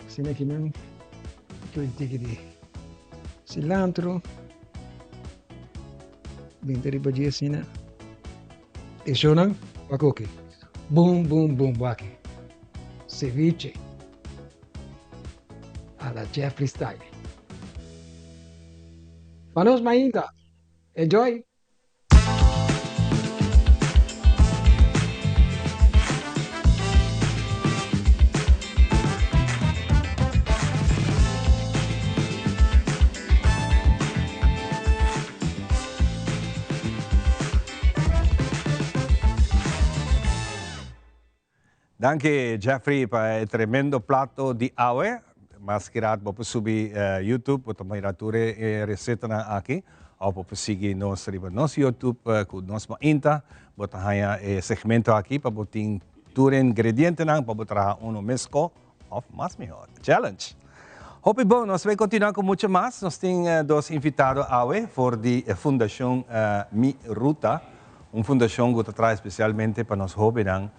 Asina kinan. Tur tiki di cilantro. Binti riba dje asina. E shownan wak oke. Boom boom boom wak. Ceviche. A la Jeffrey style. Pa nos mainta. Enjoy! Danki Jeffrey pa e tremendo plato di awe. Mas kirat bo por subi YouTube, bo ta mira tur e recetanan aki. Òf bo por sigui nos riba nos YouTube ku Nos Mainta. Bo ta haña e segmento aki pa bo tin tur e ingredientenan pa bo traha uno meskó òf mas mihó. Challenge! Hopi bon, nos bai kontinuá ku mucho mas. Nos tin dos invitado awe for di e Fundashon Mi Ruta, un fundashon ku ta traha spesialmente pa nos hóbennan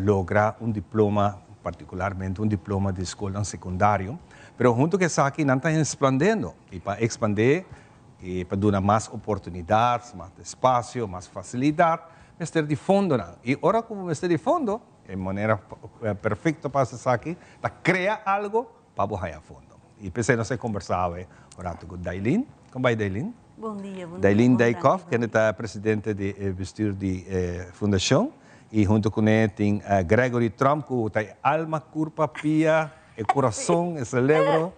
logra un diploma, partikularmente un diploma di skolnan sekundario. Pero huntu ku esaki nan ta esplandendo i pa ekspandé I pa duna mas oportunidat, mas espasio, mas fasilidat, mester di fondonan. I ora ku bo mester di fondo, e manera perfekto pa hasi esaki ta krea algu pa bo haña fondo. I p'esei nos a kombersá awe un ratu ku Dailin. Kon bai Dailin? Bon dia, bon dia. Dailin Dijkhoff, kende ta presidente di e bestuur di e fundashon. I huntu kuné tin Gregory Tromp ku ta e alma, kurpa, pia, e kurason, e selebro.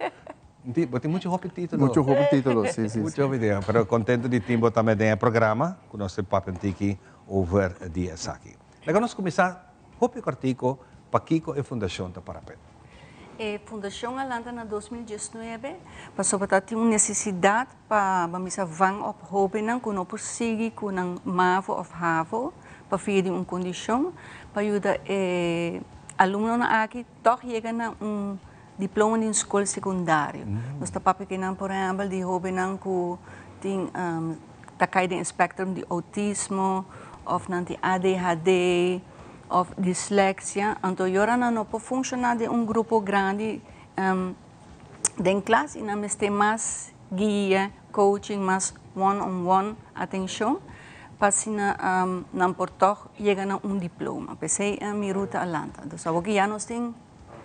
Bo tin mucho hopi título. Mucho hopi título, sí, sí. Mucho hopi título. Pero contento di tin bo tambe den e programa cu nos ta papia un tiki over di esaki. Laga nos cuminsa hopi cortico pakico e fundacion ta para p'e. E fundacion a lanta na 2019 pasobra ta tin un necesidad pa bo misa vang op hobennan cu no por sigui cu nan mavo of havo pa via di un condicion pa yuda e alumnonan aki tog yega na un Diploma di un skol sekundario. Nos ta papia kinan por ehèmpel di hóbennan ku tin ta kai den e spèktrum di outismo òf nan tin ADHD òf disleksia. Anto e ora nan no por funshoná den un grupo grandi den klas i nan mester mas guia, coaching, mas one on one atenshon pa asina nan por tòg yega na un diploma. P'esei mi ruta a lanta. Dus awor ki ya nos tin.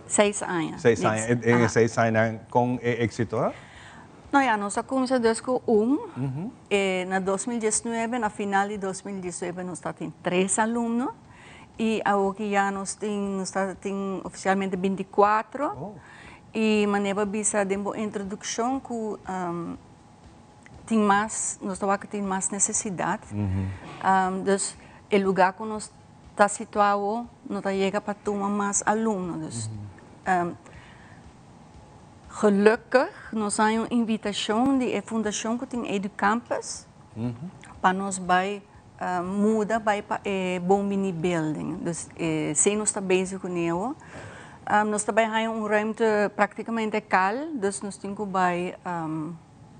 Seis aña. Seis aña. En e seis añanan kon e éxito a? No ya, nos a cuminsa dus cu un. Na 2019, na final di 2019 nos ta tin tres alumno y awoki ya nos tin, nos ta tin oficialmente 24. Y manera bo a bisa den bo introduccion cu tin mas, nos ta wak cu tin mas necesidad. Dus e lugar cu nos ta situá awo no ta yega pa tuma mas alumno. Dus gelukkig nos haña un invitashon di e fundashon ku tin Educampus pa nos bai muda bai pa e Bon Bini Building. Dus esei nos ta bezig kuné awo. Nos ta bai haña un ruimte praktikamente kal, dus nos tin ku bai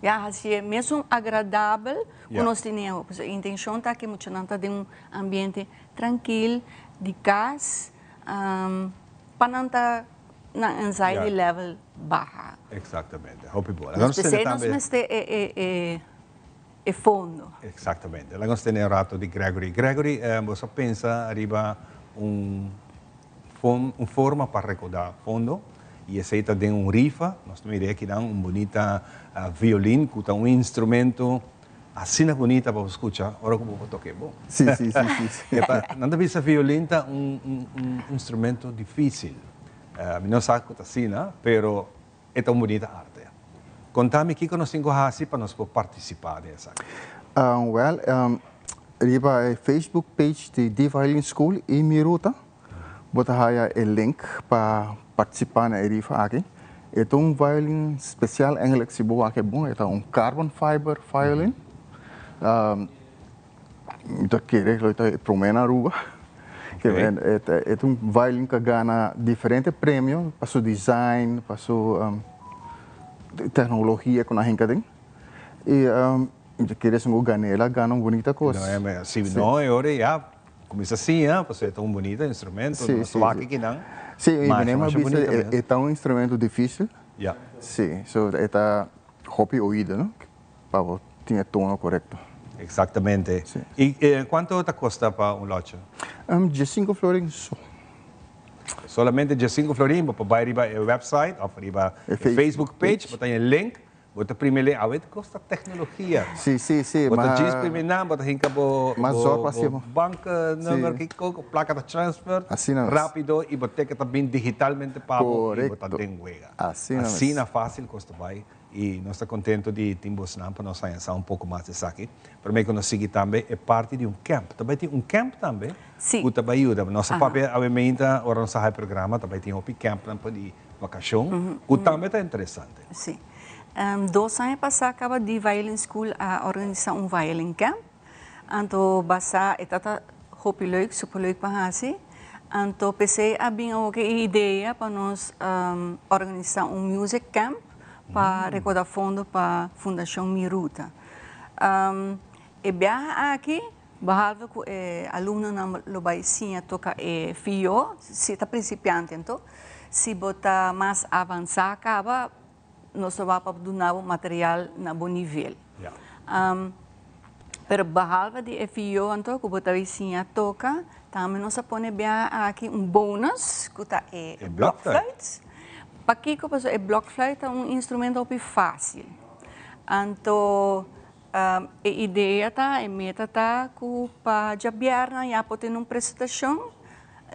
Ya, hasié mesun agradabel ku nos tene awe. Pasobra e intenshon ta ku e muchanan ta den un ambiente trankil, di kas, pa nan ta nan anxiety level baha. Eksaktamente. Hopi bon. Nos p'esei nos mester e fondo. Eksaktamente. Laga nos tene un rato di Gregory. Gregory, bo sa pensa riba un un forma pa rekoudá fondo i esei ta den un rifa. Nos ta mira akinan un bunita violin ku ta un instrumento asina bunita pa bo skucha ora ku bo por tok'é bon. Sí, sí, sí, sí, sí. E ta, nan ta bisa violin ta un un instrumento difísil. Mi no sa ku ta asina, pero e ta un bunita arte. Konta mi kiko nos tin ku hasi pa nos por partisipá den esaki. Wèl, riba e Facebook page di The Violin School i Mi Ruta bo ta haya e link pa partisipá na e rifa aki. E ta un violin spesial, eigenlijk si bo wak e bon e ta un carbon fiber violin. Mi ta kere lo e ta e promé na Aruba. E ta un violin ku a gana diferente premio pa su design, pa su teknologia ku nan a hinka aden. I mi ta kere esun ku gan'é el a gana un bunita kos. Si no e ora ya kuminsá siña pasobra e ta un bunita instrumento, no swak kinan. Si, i mi a bisa e ta un instrumento difísil. Si, so e ta hopi oido no. Pa bo tin e tono korekto. Eksaktamente. I kuantu ta kosta pa un lòtje? Diesinko florin so. Solamente diesinko florin, bo por bai riba e website òf riba e Facebook page, bo ta haña e link, bo ta primi e link. Awe ta kosta teknologia. Si, si, si. Bo ta djis primi nan, bo ta hinka bo banknummer, kiko, plaka ta transfer rápido i bo teken ta bin digitalmente pa bo i bo ta den wega. Asina fásil kos ta bai. I nos ta contento di tin bosnan pa nos haña sa un poco mas di esaki. Prome cu nos sigui tambe e parti di un camp. Ta bay tin un camp tambe cu ta bay yuda. Nos a papia awe meinta ora nos a haña programa ta bay tin hopi campnan pa di vacacion cu tambe ta interesante. Si. Dos aña pasá kaba di Violin School a organisá un violin camp. Anto basá e tata hopi leuk, super leuk pa hasi. Anto p'esei a bin awor ku e idea pa nos organisá un music camp pa rekoda fondo pa Fundashon Mi Ruta. E biaha aki, behalve ku e alumnonan lo bai siña toka e fió, si ta prinsipiante anto, si bo ta mas avansá kaba, nos ta wak pa duna bo material na bo nivel. Pero behalve di e fió anto ku bo ta bai siña toka, tambe nos a pone biaha aki un bonus ku ta e blokfluit. Pakiko? Pasobra e blokfluit ta un instrumento hopi fásil. Anto E idea ta, e meta ta ku pa djabièrnè ya por tene un presentashon,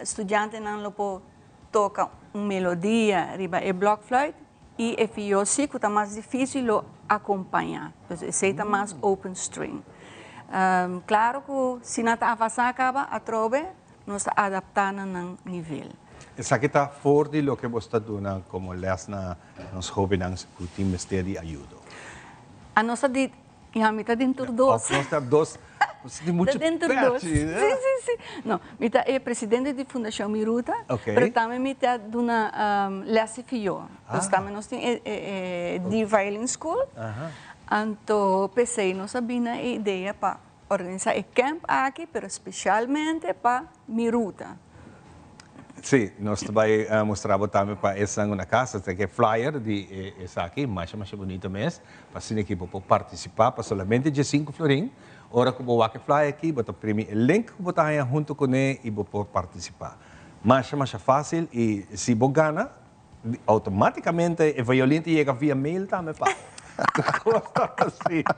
studiantenan lo por toka un melodia riba e blòkfluit i e fió si ku ta mas difísil lo akompañá. Pues esei ta mas open string. Klaro ku si nan ta avansá kaba atrobe nos ta adaptá na nan nivel. Esaki ta for di loke bo sta duna komo lès na nos hóbennan ku tin mester di ayudo. A nos ta di, ya mi ta den tur dos. Of nos ta dos, nos tin mucho Ta den tur dos. pechi. Si, si, si. No, mi ta e presidente di Fundacion Mi Ruta, Ok. pero tambe mi ta duna les di fió. Dus tambe nos tin e, e, e di violin school. Anto p'esei nos a bini na e idea pa organisa e camp aki, pero specialmente pa Mi Ruta. Sí, nos ta bai mustra bo tambe pa esnan ku na kas. Esta ke flyer di esaki, masha masha bunito mes, pa asina ki bo por partisipá pa solamente diesinku florin. Ora ku bo wak e flyer aki, bo ta primi e link ku bo ta haña huntu kuné i bo por partisipá. Masha masha fásil i si bo gana, outomátikamente e violin ta yega via mail tambe pa bo. Kos asina.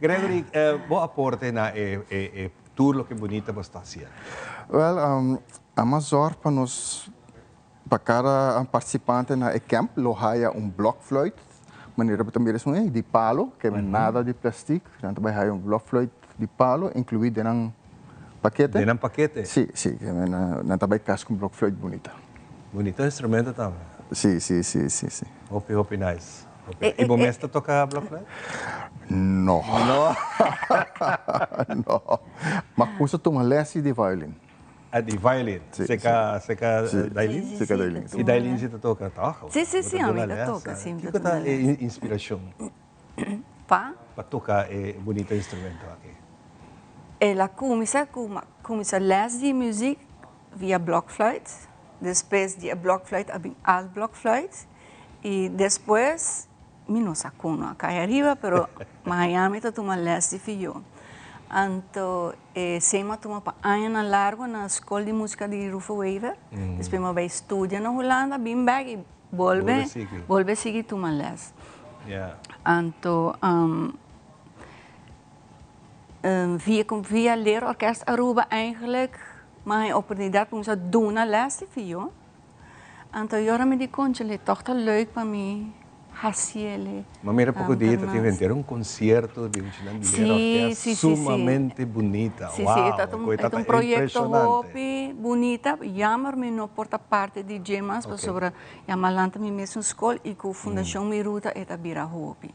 Gregory, bo aporte na e Tur loke bunita bo sta haciendo. Wel, a mas zorg pa nos, pa cada participante na e camp lo haya un blokfluit, manera bo ta mira esun ey, di palo, ke men nada di plastic, nan ta bay haya un blokfluit di palo inclui den nan pakete. Den nan pakete? Si, si, ke men nan ta bay cas cu un blokfluit bunita. Bunita instrumento tambe. Si, si, si, si, si. Hopi, hopi nice. I bo mes ta toka blokfluit? No. No. No. Ma ku sa tuma lesi di violin. Ah, di violin. Si. Seka, seka Dailin? Si, seka Dailin. I Dailin si ta toka tòg? Si, si, si, ami ta toka, si. Kiko ta e inspirashon? Pa? Pa toka e bunito instrumento aki. El a kuminsá ku, kuminsá lès di muzik via blokfluit. Despues di e blokfluit a bin altblokfluit. I despues mi no sa kon no a kai ariba pero Miami ta tuma les di fiyo. Anto e sema a tuma pa añanan largo na skol di musika di Rufo Wever. Despues mi a bai studia na Hulanda, bin bek i bolbe bolbe sigui tuma les. Anto via via Leerorkest Aruba eigenlijk mi a haña oportunidat pa kuminsá duna les di fiyo. Anto yora mi di conchale toch ta leuk pa mi haciele. Ma mira poco dia ta tin henter un concierto di un chinan di lera orkest sumamente bunita. Si, si, e ta un, e ta un proyecto hopi bunita. Jammer mi no por ta parte di dje mas pasobra ya mi a lanta mi mesun scol y cu Fundacion Mi Ruta e ta bira hopi.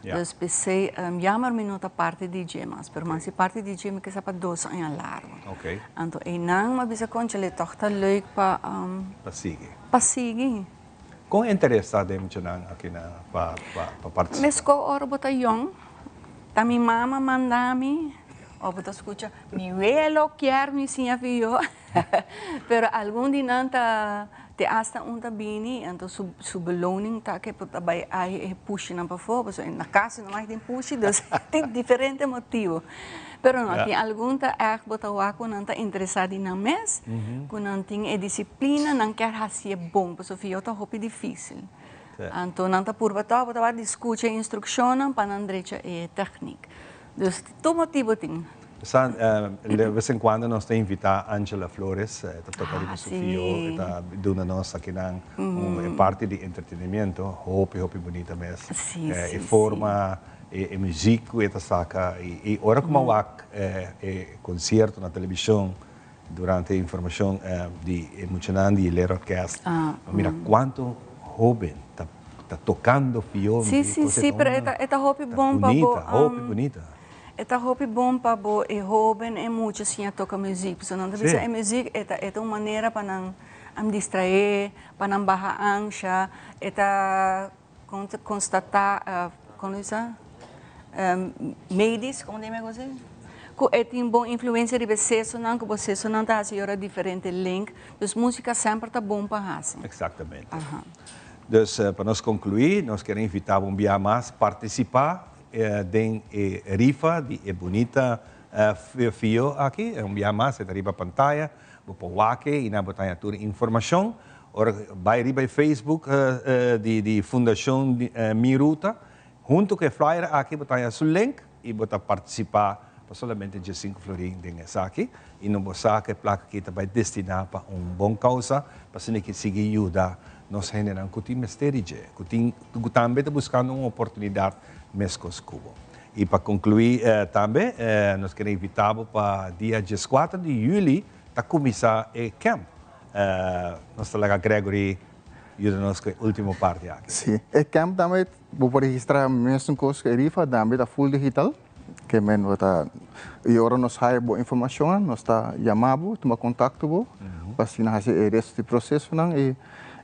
Dus p'esei jammer mi no ta parti di dje mas, pero mas si parti di dje mi ke sa pa dos aña largo. Anto einan mi a bisa conchale tòg ta leuk pa Pa sigui. Pa sigui. Kon interes ta den muchanan aki na pa pa partisipa? Meskó ora bo ta yòn, ta mi mama manda mi, òf bo ta skucha mi welo kier mi siña fiyo. Pero algun di nan ta te asta un ta bini anto su su beloning ta ke por ta bai ai e pushinan pafó pasobra na kas no mas tin pushi dus tin diferente motibo. Pero no tin algun ta ègt bo ta wak ku nan ta interesá di nan mes ku nan tin e disiplina nan kier hasié bon pasobra fió ta hopi difísil. Anto nan ta purba tòg bo ta wak di skucha e instrukshonnan pa nan drecha e tèknik. Dus tur motibo tin. Sa, de bes en cuando nos ta invita Angela Flores, e ta toca riba su fio, e ta duna nos akinan un e parti di entretenimiento, hopi hopi bunita mes. E forma, e muziek cu e ta saca, y ora cu mi a wak e concierto na television durante e informacion di e muchanan di Leerorkest, mi a mira cuanto hoben ta. ta tocando fió. Si, si, si, pero e ta, e ta hopi bon pa bo. Bunita, hopi bunita. E ta hopi bon pa bo e hoben, e mucha siña toca muziek. Pasobra nan ta bisa e muziek e ta, e ta un manera pa nan distraé, pa nan baha ansha, e ta con ta constata, con lo bisa, medisch, con dime algo así? Cu e tin bon influencia riba e sesonan, cu bo sesonan ta haci yora diferente link. Dus musica semper ta bon pa haci. Exactamente. Dus pa nos conclui, nos kier invita bo un bia mas participa den e rifa di e bunita fio aki. Un bia mas e ta riba pantaya, bo por wak e y nan bo ta haña tur informacion. Ora bay riba e Facebook di Fundacion Mi Ruta, hunto cu e flyer aki bo ta haña su link y bo ta participa pa solamente diescinco florin den esaki. Y no bo sa cu e placa aki ta bay destina pa un bon causa, pa asina ki sigui yuda nos hendenan cu tin mester di dje, cu tin cu tambe ta buscando un oportunidad mescos cu bo. Y pa conclui tambe nos kier invita bo pa dia diescuatro di juli ta cuminsa e camp. Nos ta laga Gregory yuda nos cu e ultimo parti aki. Si, e camp tambe bo por registra mesun cos cu e rifa, tambe ta full digital, ke men bo ta y ora nos haya bo informacionnan nos ta yama bo, tuma contacto bo pa asina haci e resto di procesonan y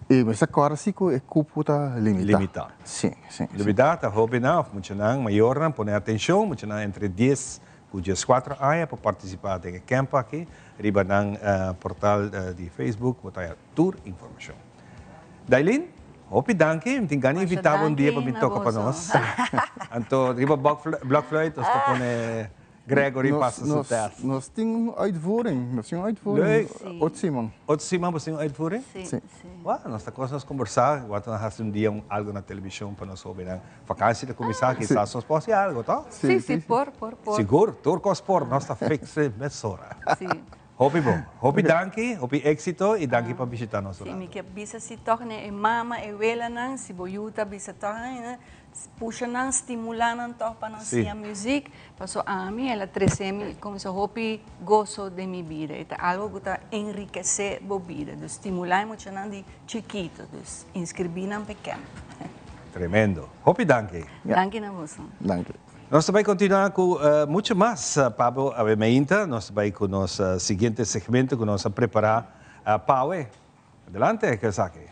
y mester corda si cu e cupo ta limita. Limita. Si, si, si. Limita, ta hobennan of muchanan mayornan pone atencion, muchanan entre dies Ku dieskuater aña por partisipá den e kèmp aki. Riba nan portal di Facebook bo ta haña tur informashon. Dailin, hopi danki. Mi tin gana invitá bo un dia pa bin toka pa nos. Anto riba blokfluit nos ta pone Gregory pasa su tèst. Nos tin un uitvoering. Nos tin un uitvoering. Leuk. Otro siman. Otro siman bo tin un uitvoering? Si. Wou, nos ta kos nos kombersá. Wou ta hasi un dia un algu na televishon pa nos hobennan. Vakantie ta kuminsá, kisas nos por hasi algo, to? Sí, sí, por, por, por. Sigur, tur kos por, nos ta fixe mesora. Sí. Hopi bon. Hopi danki, hopi éxito i danki pa bishitá nos Sí, mi ke bisa si tòg ne e mama, e welanan, si bo yu ta bisa tòg ne, pusha nan, stimulá nan tòg pa nan siña muzik, paso ami el a trese mi kuminsá hopi goso den mi bida. E ta algo ku ta enrikesé bo bida. Dus stimulá e muchanan di chikito, dus inskribí nan pa e kèmp. Tremendo. Hopi danki. Danki na boso. Danki. Nos ta bai continua cu mucho mas Pablo awe meinta. Nos ta bai cu nos siguiente segmento cu nos a prepara pa awe. Adelante cu esaki.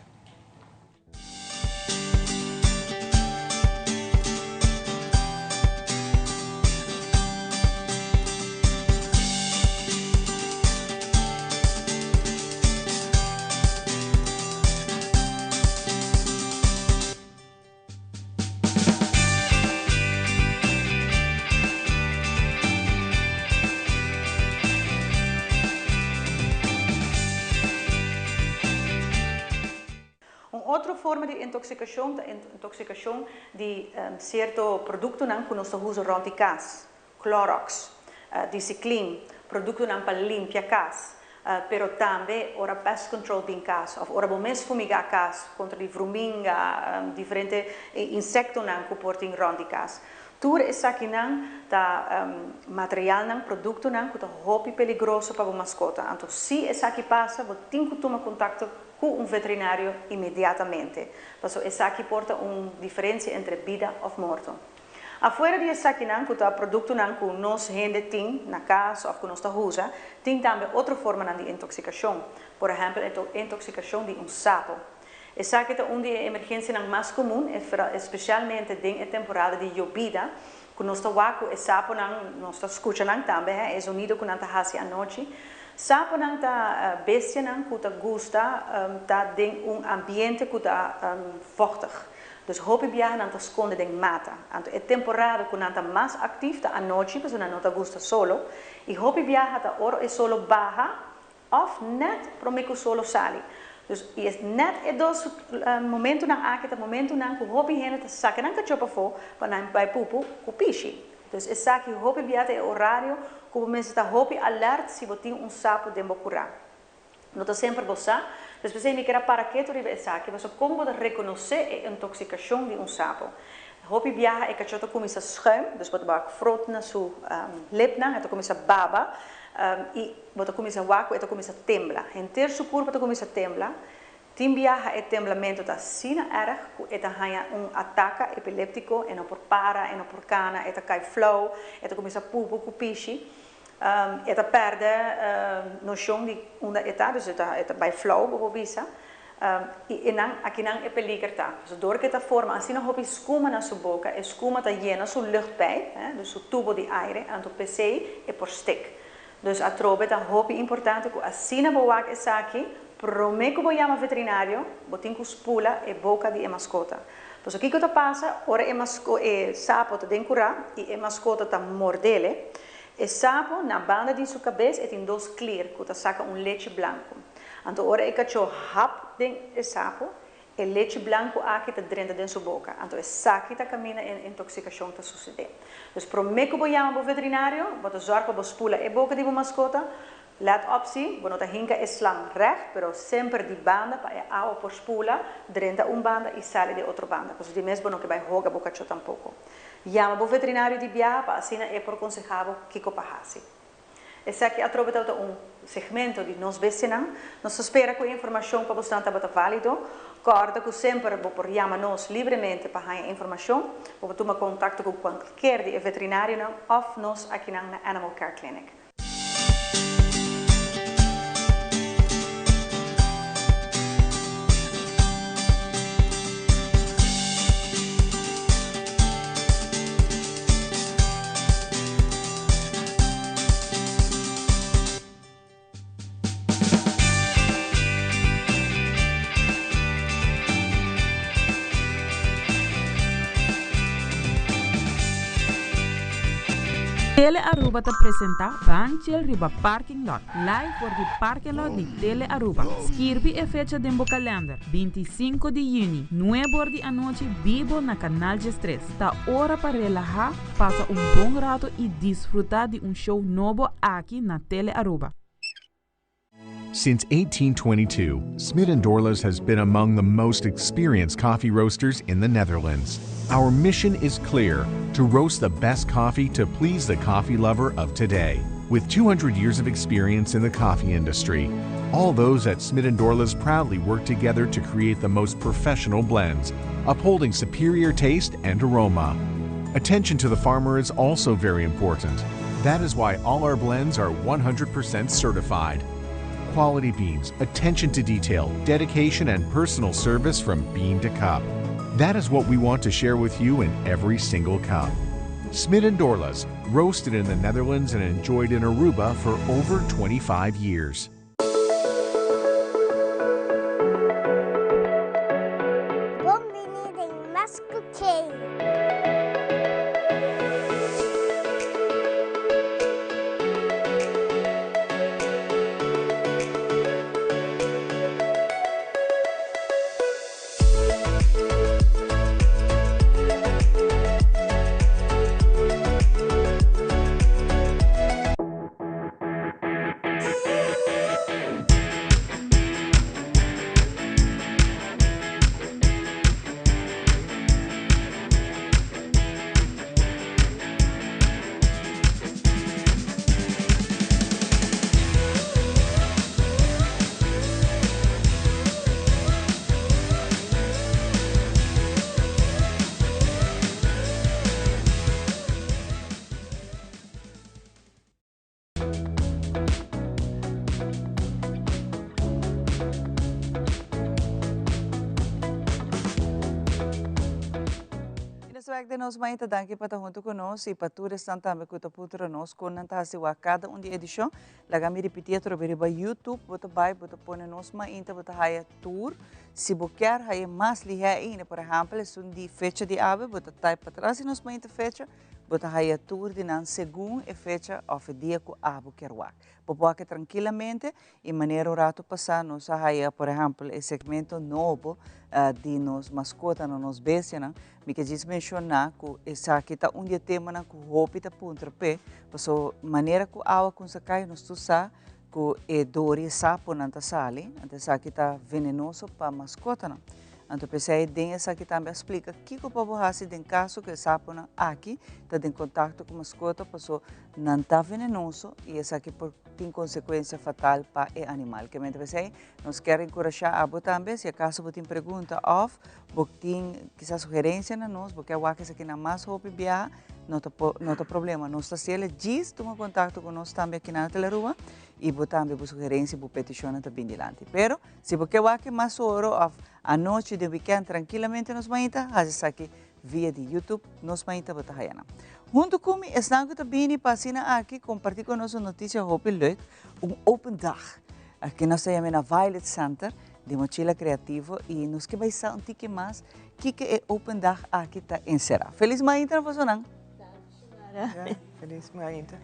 Un otro forma di intoxicacion ta intoxicacion di cierto productonan cu nos ta usa rond di cas, Clorox, Disiclin, productonan pa limpia cas, pero tambe ora pest control bin cas of ora bo mes fumiga cas contra di vruminga, diferente insectonan cu por tin rond di cas. Tur esakinan ta materialnan, productonan cu ta hopi peligroso pa bo mascota. Anto si esaki pasa bo tin cu tuma contacto cu un veterinario inmediatamente, pasobra esaki por ta un diferencia entre bida of morto. Afuera di esakinan ku ta produktonan ku nos hende tin na kas òf ku nos ta usa, tin tambe otro formanan di intoksikashon. Por ehèmpel e intoksikashon di un sapo. Esaki ta un di e emergensianan mas komun, espesialmente den e temporada di yobida, ku nos ta wak ku e saponan, nos ta skucha nan tambe, e zonido ku nan ta hasi anochi. Saponan ta bestianan ku ta gusta ta den un ambiente ku ta vòchtig. Dus hopi biaha nan ta skonde den mata. Anto e temporada ku nan ta mas aktif ta anochi pasobra nan no ta gusta solo i hopi biaha ta ora e solo baha òf nèt promé ku solo sali. Dus i e nèt e dos momentunan aki ta momentunan ku hopi hende ta saka nan kachó pafó pa nan bai pupu ku pishi. Dus esaki hopi biaha ta e orario ku bo mester ta hopi alèrt si bo tin un sapu den bo kurá. No ta semper bo sa. Dus p'esei mi kier a para ketu riba esaki, pasobra kon bo ta rekonosé e intoksikashon di un sapo? Hopi biaha e kachó ta kuminsá schuim, dus bo ta bak frot na su lipnan, e ta kuminsá baba i bo ta kuminsá wak ku e ta kuminsá tembla. Henter su kurpa ta kuminsá tembla. Tin biaha e temblamentu ta asina erg ku e ta haña un ataka epiléptiko, e no por para, e no por kana, e ta kai flou, e ta kuminsá pupu ku pishi, e ta pèrdè noshon di unda e ta, dus e ta e ta bai flou bo por bisa. I e nan akinan e peliger ta. Pasobra dor ku e ta forma asina hopi skuma na su boka, e skuma ta yena su luchtpijp, dus su tubo di aire, anto p'esei e por stek. Dus atrobe ta hopi importante ku asina bo wak esaki, promé ku bo yama veterinario, bo tin ku spula e boka di e maskota. Pasobra kiko ta pasa ora e masko e sapo ta den kurá i e maskota ta mordele? E sapo na banda di su kabes e tin dos klier ku ta saka un lechi blanku. Anto ora e kachó hap den e sapo, E lechi blanku aki ta drenta den su boka, anto esaki ta kaminda e intoksikashon ta susedé. Dus promé ku bo yama bo veterinario, bo ta zòrg pa bo spula e boka di bo maskota. Lèt òp si, bo no ta hinka e slang règt, pero semper di banda pa e awa por spula, drenta un banda i sali di otro banda, pasobra di mes bo no ke bai hoga bo kachó tampoko. Yama bo veterinario di biaha pa asina e por konsehá bo kiko pa hasi. Esaki atrobe tabata un segmento di Nos Bestianan. Nos ta spera ku e informashon pa bosnan tabata válido. Kòrda ku semper bo por yama nos libremente pa haña informashon. Bo por tuma kontakto ku kualkier di e veterinarionan òf nos akinan na Animal Care Clinic. Tele Aruba ta presenta Ban Chill riba Parking Lot, live for di parking lot di Tele Aruba. Skirbi e fecha den bo kalender, 25 di juni, nuebe or di anochi bibo na Canal 13. Ta ora pa relaha, pasa un bon rato y disfruta di un show nobo aki na Tele Aruba. Since 1822, Smit & Dorlas has been among the most experienced coffee roasters in the Netherlands. Our mission is clear, to roast the best coffee to please the coffee lover of today. With 200 years of experience in the coffee industry, all those at Smit & Dorlas proudly work together to create the most professional blends, upholding superior taste and aroma. Attention to the farmer is also very important. That is why all our blends are 100% certified. Quality beans, attention to detail, dedication, and personal service from bean to cup. That is what we want to share with you in every single cup. Smit & Dorlas, roasted in the Netherlands and enjoyed in Aruba for over 25 years. Bon bini den Mas Ku Kei! Y nos wek den nos mainta danki pa ta hunto cu nos y pa tur esnan tambe cu ta puntra nos con nan ta haci wak cada un di edicion. Laga mi ripiti atrobe riba YouTube bo ta bay bo ta pone nos mainta bo ta haya tur. Si bo kier haya mas lihe ainda por ehempel esun di fecha di awe bo ta type patras di nos mainta fecha Bo ta haya tur di nan segun e fecha òf e dia ku abo kier wak. Bo por wak trankilamente i manera un ratu pasá nos a haya por ehèmpel e segmento nobo di nos maskotanan, nos bestianan. Mi ke djis menshoná ku esaki ta un di e temanan ku hopi ta puntra p'e, pasobra manera ku awa kumsa kai nos tur sa ku e dor i e saponan ta sali, anto esaki ta venenoso pa maskotanan. Anto p'esei den esaki tambe a splika kiko pa bo hasi den kaso ku e saponan aki ta den kontakto ku maskota paso nan ta venenoso i esaki por tin konsekuensia fatal pa e animal. Kemente p'esei nos kier enkurashá abo tambe si akaso bo tin pregunta òf bo tin kisas sugerensia na nos, bo kier wak esakinan mas hopi biaha, no ta no ta problema. Nos ta hasiel djis tuma kontakto ku nos tambe aki na Telearuba i bo tambe bo sugerensia, bo petishonnan ta bin dilanti. Pero Si bo ke wak e mas oro of anochi den weekend trankilamente nos mainta, hasi esaki via di YouTube, Nos Mainta bo ta haya nan. Huntu ku mi esnan ku ta bini pa asina aki komparti ku nos un notisia hopi leuk, un open dag. Aki nos ta yama na Violet Center di Mochila Creativo i nos ke bai sa un tiki mas kiko e open dag aki ta ensera. Felis mainta na bosonan! Ja, felis mainta.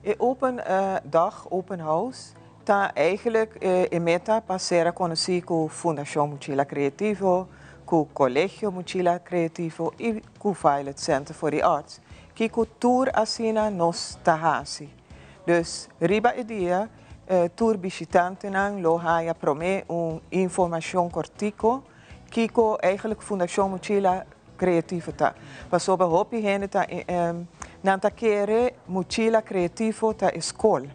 E open dag, open house, ta eigenlijk e meta pa sera konosí ku Fundashon Mochila Creativo, ku Kolegio Mochila Creativo i ku Violet Center for the Arts. Kiko tur asina nos ta hasi. Dus riba e dia tur bishitantenan lo haya promé un informashon kortiko kiko eigenlijk Fundashon Mochila Creativo ta. Pasobra hopi hende ta nan ta kere Mochila Creativo ta e skol.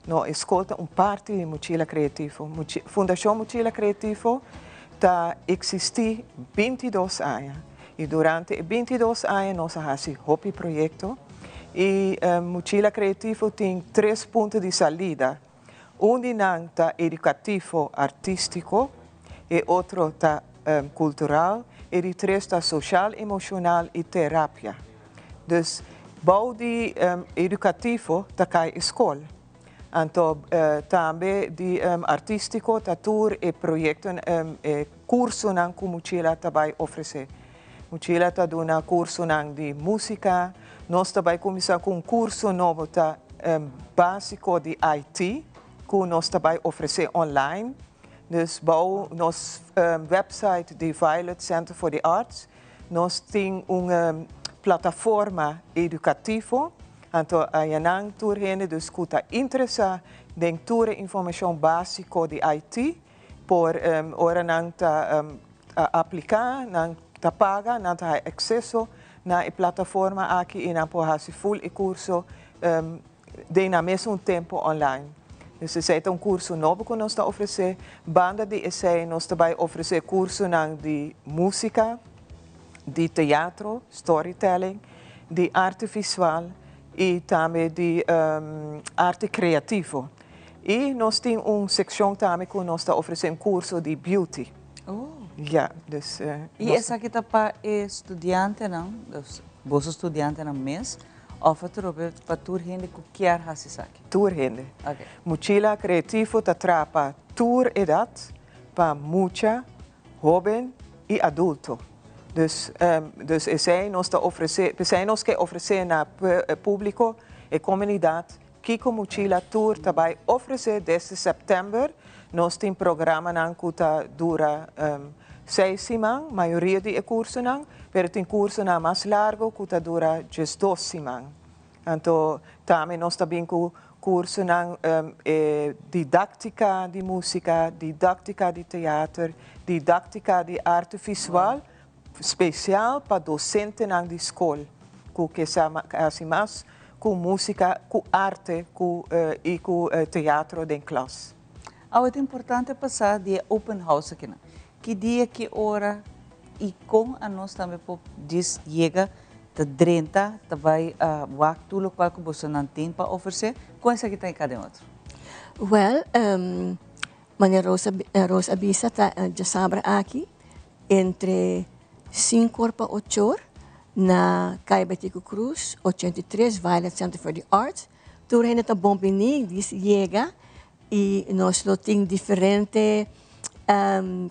No, e skol ta un parti di Mochila Creativo. Fundashon Mochila Creativo ta eksistí 22 aña i durante e 22 aña nos a hasi hopi proyekto i Mochila Creativo tin tres punto di salida. Un di nan ta edukativo artístiko, e otro ta kultural, e di tres ta soshal emoshonal i terapia. Dus bou di edukativo ta kai e skol. Anto tambe di artístiko ta tur e proyektonan, e kursonan ku Muchila ta bai ofresé. Muchila ta duna kursonan di músika. Nos ta bai kuminsá ku un kurso nobo ta básiko di IT ku nos ta bai ofresé online. Dus bou nos website di Violet Center for the Arts nos tin un plataforma edukativo. Anto ayanan tur hende dus ku ta interesá den tur e informashon básiko di IT por ora nan ta apliká, nan ta paga, nan ta haya akseso na e plataforma aki i nan por hasi ful e kurso den nan mesun tempu online. Dus esei ta un kurso nobo ku nos ta ofresé. Banda di esei nos ta bai ofresé kursonan di músika, di teatro, storytelling, di arte visual i tambe di arte kreativo. I nos tin un sekshon tambe ku nos ta ofresé un kurso di beauty. Oh. Ja, dus. I esaki ta pa e studiantenan, dus boso studiantenan mes, òf atrobe pa tur hende ku kier hasi esaki? Tur hende. Oké. Mochila Creativo ta traha pa tur edat, pa mucha, hóben i adulto. Dus, dus esei nos ta ofresé, p'esei nos ke ofresé na públiko, e komunidat, Kiko Muchila Tour ta bai ofresé desde sèptèmber. Nos tin programanan ku ta dura seis siman, mayoria di e kursonan, pero tin kursonan mas largu ku ta dura 12 siman. Anto tambe nos ta bin ku kursonan e didáktika di músika, didáktika di teater, didáktika di arte visual, Spesial pa dosentenan di skol ku ke sa hasi mas ku músika, ku arte ku i ku teatro den klas. Awe ta importante pa sa di e open house akinan. Ki dia, ki ora i kon anos tambe por djis yega ta drenta ta bai wak tur lokual ku bosonan tin pa ofresé, kon esaki ta hinká den otro? Wèl, manera Rosa a bisa ta djasabra aki Entre sinku or pa ocho or na Kaya Betico Croes, 83, Violet Center for the Arts. Tur hende ta bon bini, dis yega y nos lo tin diferente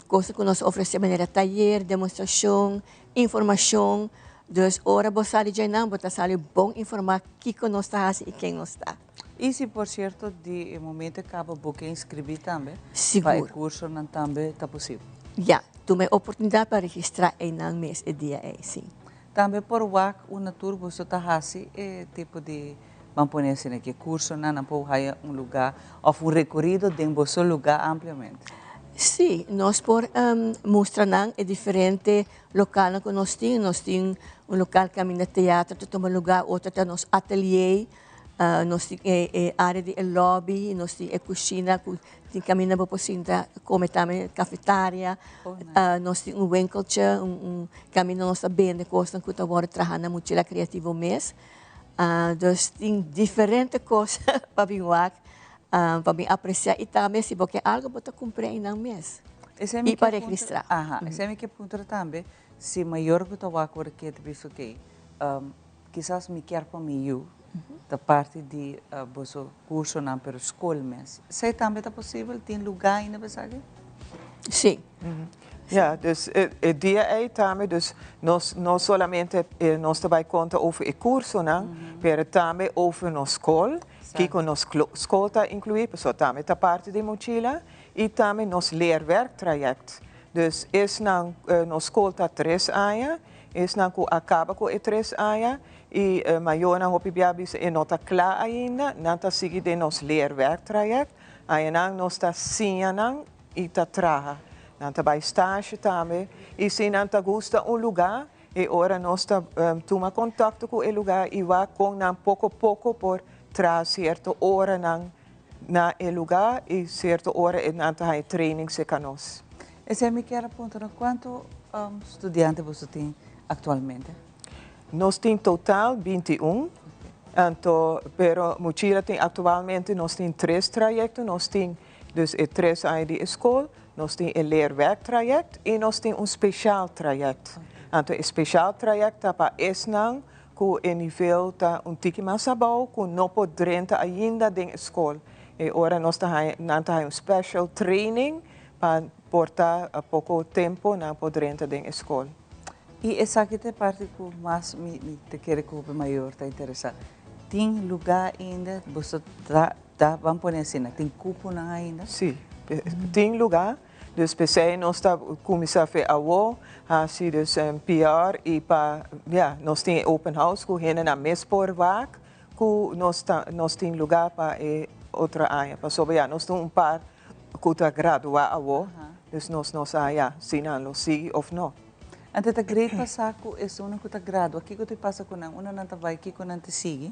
cosa cu nos ofrece manera tayer, demostracion, informacion. Dus ora bo sali djainan bo ta sali bon informa kico nos ta haci y ken nos ta. Y si por cierto di e momento e caba bo ke inscribi tambe pa e Sigur. cursonan tambe ta posibel. Ya, tuma e oportunidad pa registra eynan mes e dia ey, si. Tambe por wak una tur boso ta haci e tipo di, ban pone asina aki, cursonan, nan por haya un lugar of un recorido den boso lugar ampliamente. Sí, nos por mustra nan e diferente lokalnan ku nos tin. Nos tin un lokal kaminda teatro ta tuma lugá, otro ta nos atelier, nos tin e área di e lobby, nos tin e kushina ku tin kaminda bo por sinta kome tambe, kafetaria, nos tin un winkeltje, un kaminda nos ta bende kosnan ku ta wòrdu traha na Muchila Kreativo mes. Dus tin diferente kos pa bin wak. Pa bin aprecia y tambe si bo ke algo bo ta cumpra eynan mes. Y pa registra. Aha, esey mi ke puntra tambe, si mayor cu ta wak ora ke ta bisa ok, kisas mi kier pa mi yu ta parti di boso cursonan pero scol mes, esey tambe ta posibel? Tin luga ainda pa esaki? Si. Ja, dus e dia ey tambe, dus nos no solamente nos ta bay conta over e cursonan, pero tambe over nos scol. Kiko nos skol ta inkluí? Pasobra tambe ta parti di mochila i tambe nos leerwerktraject. Dus esnan nos skol ta tres aña, esnan ku a kaba ku e tres aña i mayornan hopi bia bisa e no ta kla ainda, nan ta sigui den nos leerwerktraject. Añanan nos ta siña nan i ta traha. Nan ta bai stage tambe i si nan ta gusta un lugá E ora nos ta tuma kontakto ku e lugá i wak kon nan poko poko por traha sierto oranan na e lugá i sierto ora e nan ta haña training serka nos. Esei mi kier a puntra no kuantu studiante boso tin aktualmente? Nos tin total 21, anto pero Muchira tin aktualmente nos tin tres trayekto, nos tin dus e tres aña di e skol, Nos tin e leerwerktraject i nos tin un speciaal traject. Anto e speciaal traject ta pa esnan ku e nivel ta un tiki mas abou ku no por drenta ainda den e skol. E ora nos ta haña, nan ta haña un special training pa por ta poko tempo nan por drenta den e skol. I esaki ta e parti ku mas mi ta kere ku hopi mayor ta interesá. Tin lugá ainda? Boso ta Ta, ban pone asina, tin kuponan ainda? Sí, tin lugá. Dus p'esei nos ta kuminsá fe awo, hasi dus PR i pa, ya, nos tin e open house ku hendenan mes por wak ku nos ta, nos tin lugá pa e otro aña. Pasobra ya nos tin un par ku ta graduá awo, dus nos no sa ya si nan lo sigui òf no. Anto ta great pa sa ku esunnan ku ta gradua, kiko ta pasa ku nan? Unda nan ta bai, kiko nan ta sigui?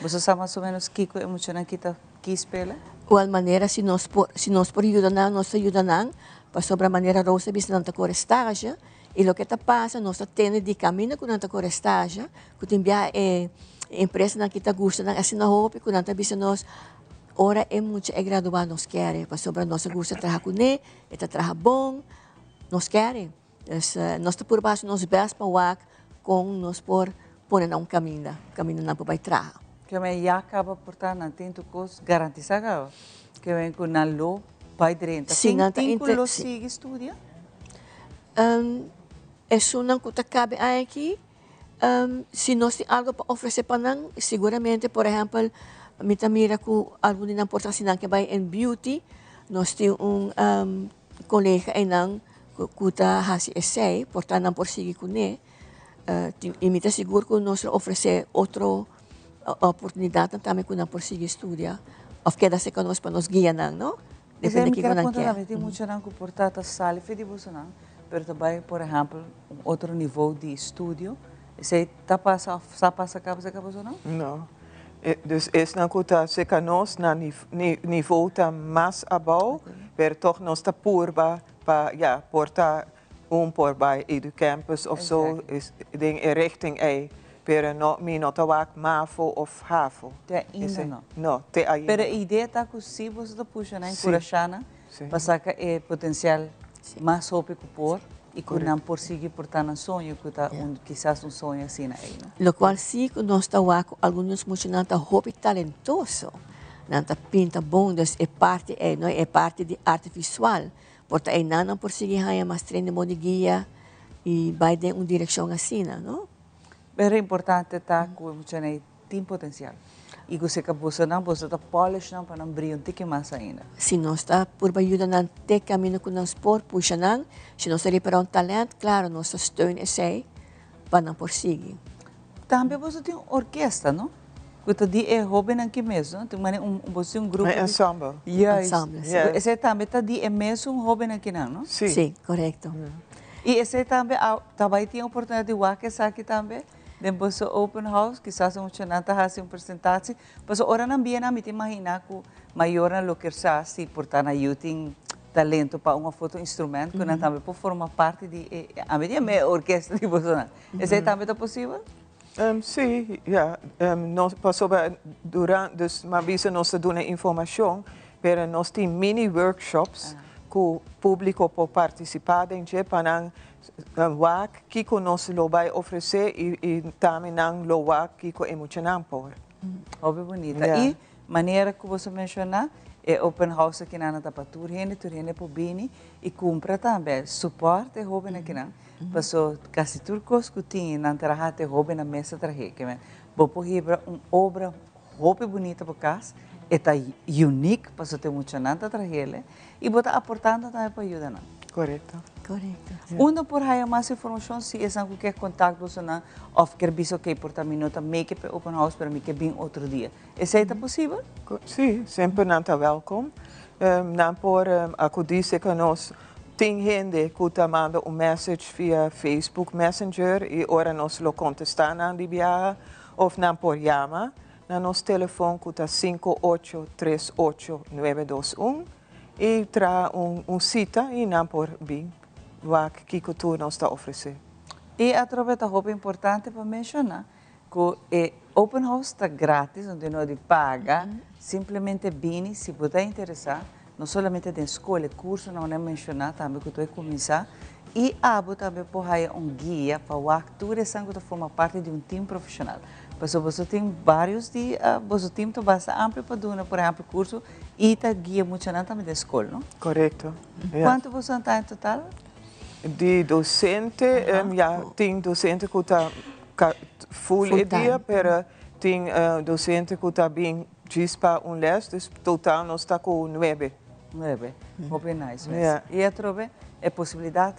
Boso sa mas o menos kiko e muchanan ki ta kispela? Cual manera si nos por si nos por yuda nan nos ta yuda nan pasobra manera Rose a bisa nan ta kore stage y loke ta pasa nos ta tende di caminda cu nan ta kore stage cu tin bia e empresanan ki ta gusta nan asina hopi cu nan ta bisa nos ora e mucha e gradua nos kere pasobra nos a gusta traha cune e ta traha bon nos kere. Dus nos ta purba haci nos best pa wak con nos por pone nan un caminda, caminda nan por bay traha. Ke men ya caba por ta nan tin tur cos garantisa caba? Ke men cu nan lo bay drenta? Si, nan ta Tin cu lo sigui studia? Esunnan cu ta cabe aki, si nos tin algo pa ofrece pa nan, siguramente, por ehempel, mi ta mira cu algun di nan por ta si nan ke bay en beauty, nos tin un colega eynan cu ta haci esey, por ta nan por sigui cune, y mi ta sigur cu nos lo ofrece otro oportunidadnan tambe cu nan por sigui studia of keda cerca nos pa nos guia nan, no? Depende kico nan kier. Esey mi kier apunta tambe, tin muchanan cu por ta ta sali for di bosonan, pero ta bay, por ehempel, un otro nivo di estudio, esey ta pasa of sa pasa caba cerca bosonan? No. Dus esnan cu ta cerca nos, nan nivo ta mas abao, pero toch nos ta purba pa ya por ta un por bai Educampus of so den e richting ey pero no mi no ta wak mavo of havo. Te ainda no. No te ainda. Pero e idea ta cu si boso ta pusha nan encurasha nan pa saca e potencial mas hopi cu por y cu nan por sigui por ta nan soño cu ta un kisas un soño asina ey no. Locual si cu nos ta wak cu algunos muchanan ta hopi talentoso. Nan ta pinta bon, dus e parti ei, no, e parti di arte visual, por ta einan nan por sigui haña mas tren di modo di guia i bai den un direkshon asina, no. Pero importante ta ku e muchanan ei tin potensial i ku si ka boso nan, boso ta polish nan pa nan bria un tiki mas ainda. Si nos ta purba yuda nan te kaminda ku nos por pusha nan, si nos ta ripará un talènt, klaro nos ta steun esei pa nan por sigui. Tambe boso tin un orkesta, no? Ku ta di e hóbennan ki mes, no? Tin manera un bo si un grupo Un ensemble. Juist. Ensemble, si. Ku esei tambe ta di e mesun hóbennan kinan, no? Si. Si, korekto. I esei tambe a ta bai tin oportunidat di wak esaki tambe den boso open house? Kisas e muchanan ta hasi un presentatie. Pasobra ora nan bia nan mi ta imaginá ku mayornan lo kier sa si por ta nan yu tin talento pa un òf otro instrument ku nan tambe por forma parti di e ami di e orkesta di bosonan. Esei tambe ta posibel? Sí, ya. Nos pasobra durante, dus m'a bisa nos ta duna informashon, pero nos tin mini workshops ku públiko por partisipá den dje pa nan wak kiko nos lo bai ofresé i tambe nan lo wak kiko e muchanan por. Hopi bunita. I manera ku boso menshoná, e open house akinan ta pa tur hende, tur hende por bini i kumpra tambe. Support e hóben akinan. Paso casi tur cos cu tin nan traha te hobennan mes ta trahe. Ke men bo por hibra un obra hopi bunita bo cas, e ta unique paso te muchanan ta trahele y bo ta aportando tambe pa yuda nan. Corecto. Corecto. Unda por haya mas informacion si esnan cu kier contact bosonan of kier bisa ok por ta mi no ta make it pa e open house pero mi kier bin otro dia. Esey ta posibel? Si, semper nan ta welkom. Nan por acudi cerca nos. Tin hende cu ta manda un message via Facebook Messenger y ora nos lo contesta nan di biaha of nan por yama na nos telefon cu ta 5838921 y traha un cita y nan por bin wak kico tur nos ta ofrece. Y atrobe ta hopi importante pa menciona cu e open house ta gratis, no tin nodi paga, simplemente bini si bo ta interesa, no solamente den scol, e cursonan nan a menciona tambe cu tur a cuminsa, y abo tambe por haya un guia pa wak tur esnan cu ta forma parti di un team profesional. Pasobra boso tin varios di, boso team ta basta amplio pa duna por ehempel curso y ta guia muchanan tambe den scol, no? Corecto, ya. Cuanto boso ta en total? Di docente, ya tin docente cu ta full e dia, pero tin docente cu ta bin djis pa un les, dus total nos ta cu nuebe. Nuebe, hopi nice mes. Y atrobe e posibilidad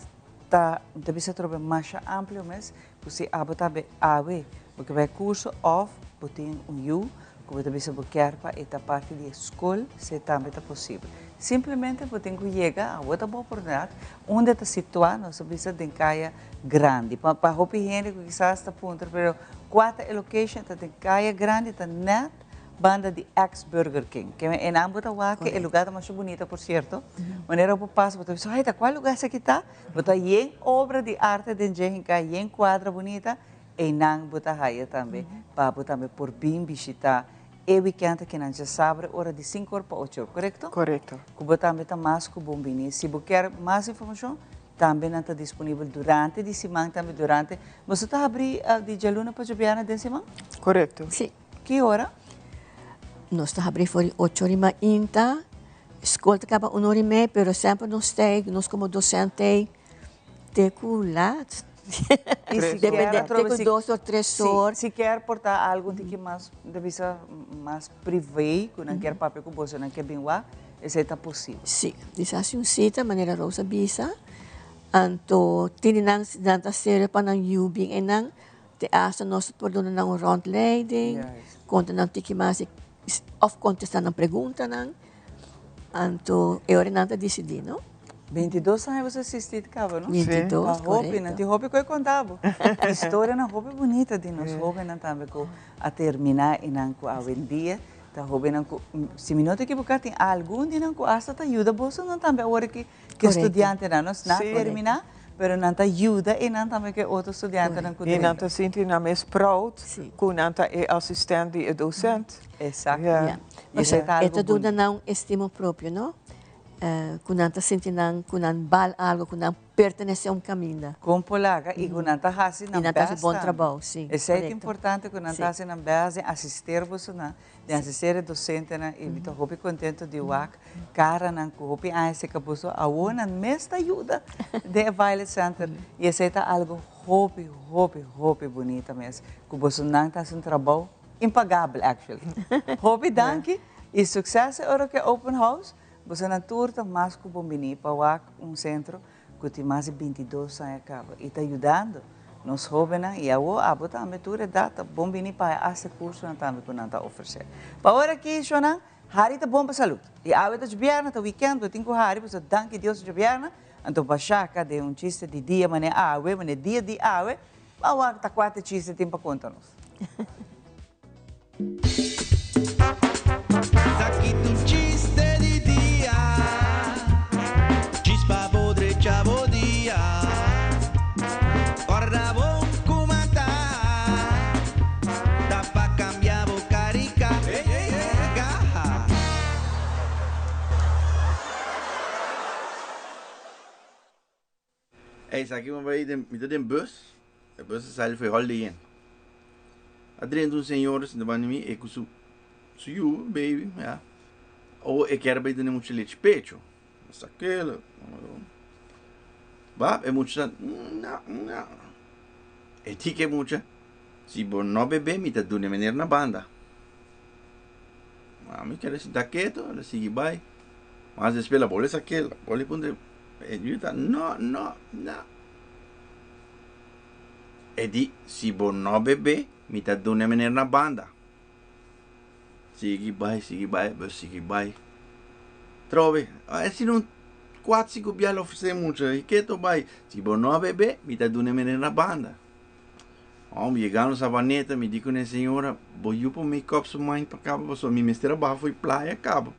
ta, mi ta bisa atrobe masha amplio mes, cu si abo ta awe bo ke bay curso of bo tin un yu cu bo ta bisa bo kier pa e ta parti di e scol, esey tambe ta posibel. Simplemente bo tin cu yega, awo ta bo oportunidad, unda ta situa, nos ta bisa den caya grandi. Pa pa hopi hende cu kisas ta puntra pero cua ta e location, ta den caya grandi, ta net banda di ex Burger King. Ke men enan bo ta wak e lugar ta masha bunita por cierto. Manera bo pasa bo ta bisa ay ta cua lugar esaki ta? Bo ta yen obra di arte den dje hinca, yen cuadra bunita, einan bo ta haya tambe pa bo tambe por bin bishita e weekend aki nan djasabre ora di cinco or pa ocho or, corecto? Corecto. Cu bo tambe ta mas cu bon bini. Si bo kier mas informacion Tambe nan ta disponibel durante di siman, tambe durante. Boso ta habri di djaluna pa djobièrnè den siman? Korekto. Si. Ki ora? Nos ta habri for di ocho ora i mainta. Skol ta kaba un ora i mei, pero semper nos ta ei, nos komo dosente ei te ku laat. I si kier atrobe Te ku dos or tres or. Si kier por ta algu un tiki mas, ta bisa, mas privé, ku nan kier papia ku boso, nan kier bin wak. Esei ta posibel. Sí, di sa hasi un sita manera Rose a bisa, anto tin di nan nan ta sere pa nan yu bin einan, te asta nos por duna nan un rondleiding, konta nan tiki mas òf kontestá nan preguntanan, anto e ora nan ta disidí, no? 22 aña bo sa asistí kaba, no? 22, Pa hopi, nan tin hopi ku e konta bo. Historianan hopi bunita di nos hóbennan tambe ku a terminá i nan ku awendia Ta hobennan ku, si mi no ta ekiboká, tin algun di nan ku asta ta yuda bosonan tambe awor ki ke studiantenan. No na terminá, pero nan ta yuda e nan tambe ku e otro studiantenan ku I nan ta sinti nan mes proud ku nan ta e asistent di e dosent. Eksakto. I esei ta E algu ta duna bunita. nan un estimo propio, no? Ku nan ta sinti nan ku nan bal algu, ku nan pertenesé un kaminda. Kon por laga i ku nan ta hasi nan I nan ta hasi best bon tambe. trabou, sí, Esei ta korekto. importante ku nan ta hasi nan best den asister bosonan, den asister e dosentenan i mi ta hopi kontento di wak karanan ku hopi aña seka boso awor nan mes ta yuda den e Violet Center i esei ta algu hopi hopi hopi bunita mes ku bosonan ta hasi un trabou impagabel actually. Hopi danki i sukses e ora ku e open house. Bosonan tur ta mas ku bon bini pa wak un sentro ku tin mas di 22 aña kaba i ta yudando Nos hóbennan i awor abo tambe tur edat ta bon bini pa e hasi kursonan tambe ku nan ta ofresé. Pa ora aki shonnan, hari ta bon pa salud. I awe ta djobièrnè, ta wikènt, bo tin ku hari pasobra danki Dios ta djobièrnè, anto bashaka den un chiste di dia manera awe, manera dia di awe, bo a wak ta kuater chiste tin pa konta nos. Ey sa ki mi bai den mi ta den bus e bus a sali for e Holiday Inn a drenta un señor sinta banda di mi e ku su su yu baby ya o e kier bai duna e mucha lechi pecho mi sak'el ba e mucha ta no no e di ke mucha si bo no bebe mi ta duna e meneer na banda ami keda sinta keto el a sigui bai mas despues el a bolbe sak'el a bolbe puntra. E yu ta, No, no, no. E di, Si bo no bebe, mi ta duna e meneer na banda. Sigui bai, sigui bai, bo sigui bai. Trobe, e si un kuat sinku bia lo ofresé mucha, i ke to bai? Si bo no bebe, mi ta duna e meneer na banda. Hòmber, yegando Sabaneta, mi di ku e señora, Bo yu por make up su mind pa kaba, pasobra mi mester a baha for e playa kaba.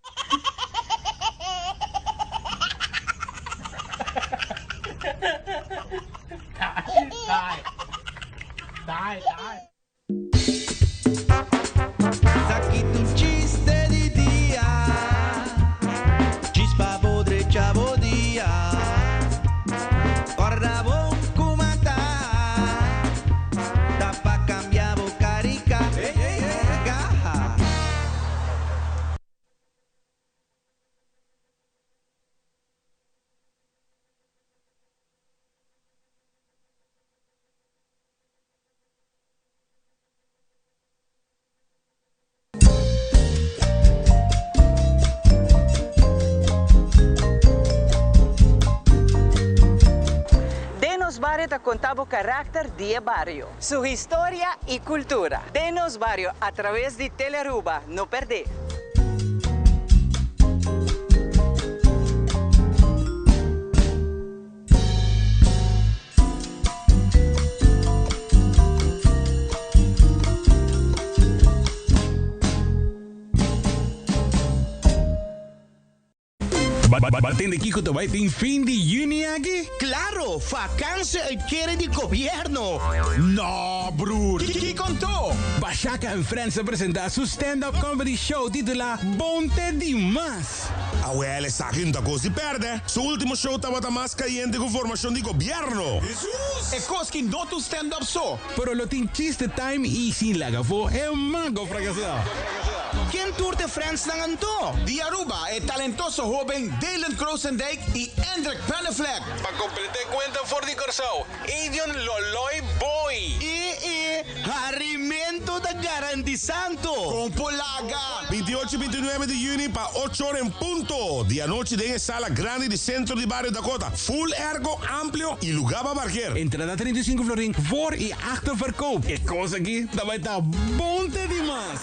Den nos bario ta conta bo caracter di e bario, su historia y cultura. Den nos bario a traves di Telearuba, no perde! Ba tende kiko ta bai tin fin di juni aki? Claro, vakantie uitkering di gobierno! No, broer! Kiko anto? Bashaka and Friends ta presenta su stand-up comedy show titula Bon te di mas! Awel esaki no ta kos di pèrdè. Su último show tabata mas kayente ku formashon di gobièrnu. E kos ki no ta un stand up so. Pero lo tin chiste time i sin laga afó e mago frakasá. Ken tur t'e friendsnan anto? Di Aruba e talentoso hoben Dylan Krosendijk i Endrick Panneflek. Pa kompletá e kuenta for di Kòrsou, Edion Loloy Boy. I e harimento ta garantisanto. Con por laga. 28 i 29 di juni pa ocho ora en punto di anochi den e sala grandi di Centro di Bario Dakota. Full airco, amplio y lugar pa parkeer. Entrada 35 florin voor y achter verkoop. E cos aki ta bay ta bon te di mas!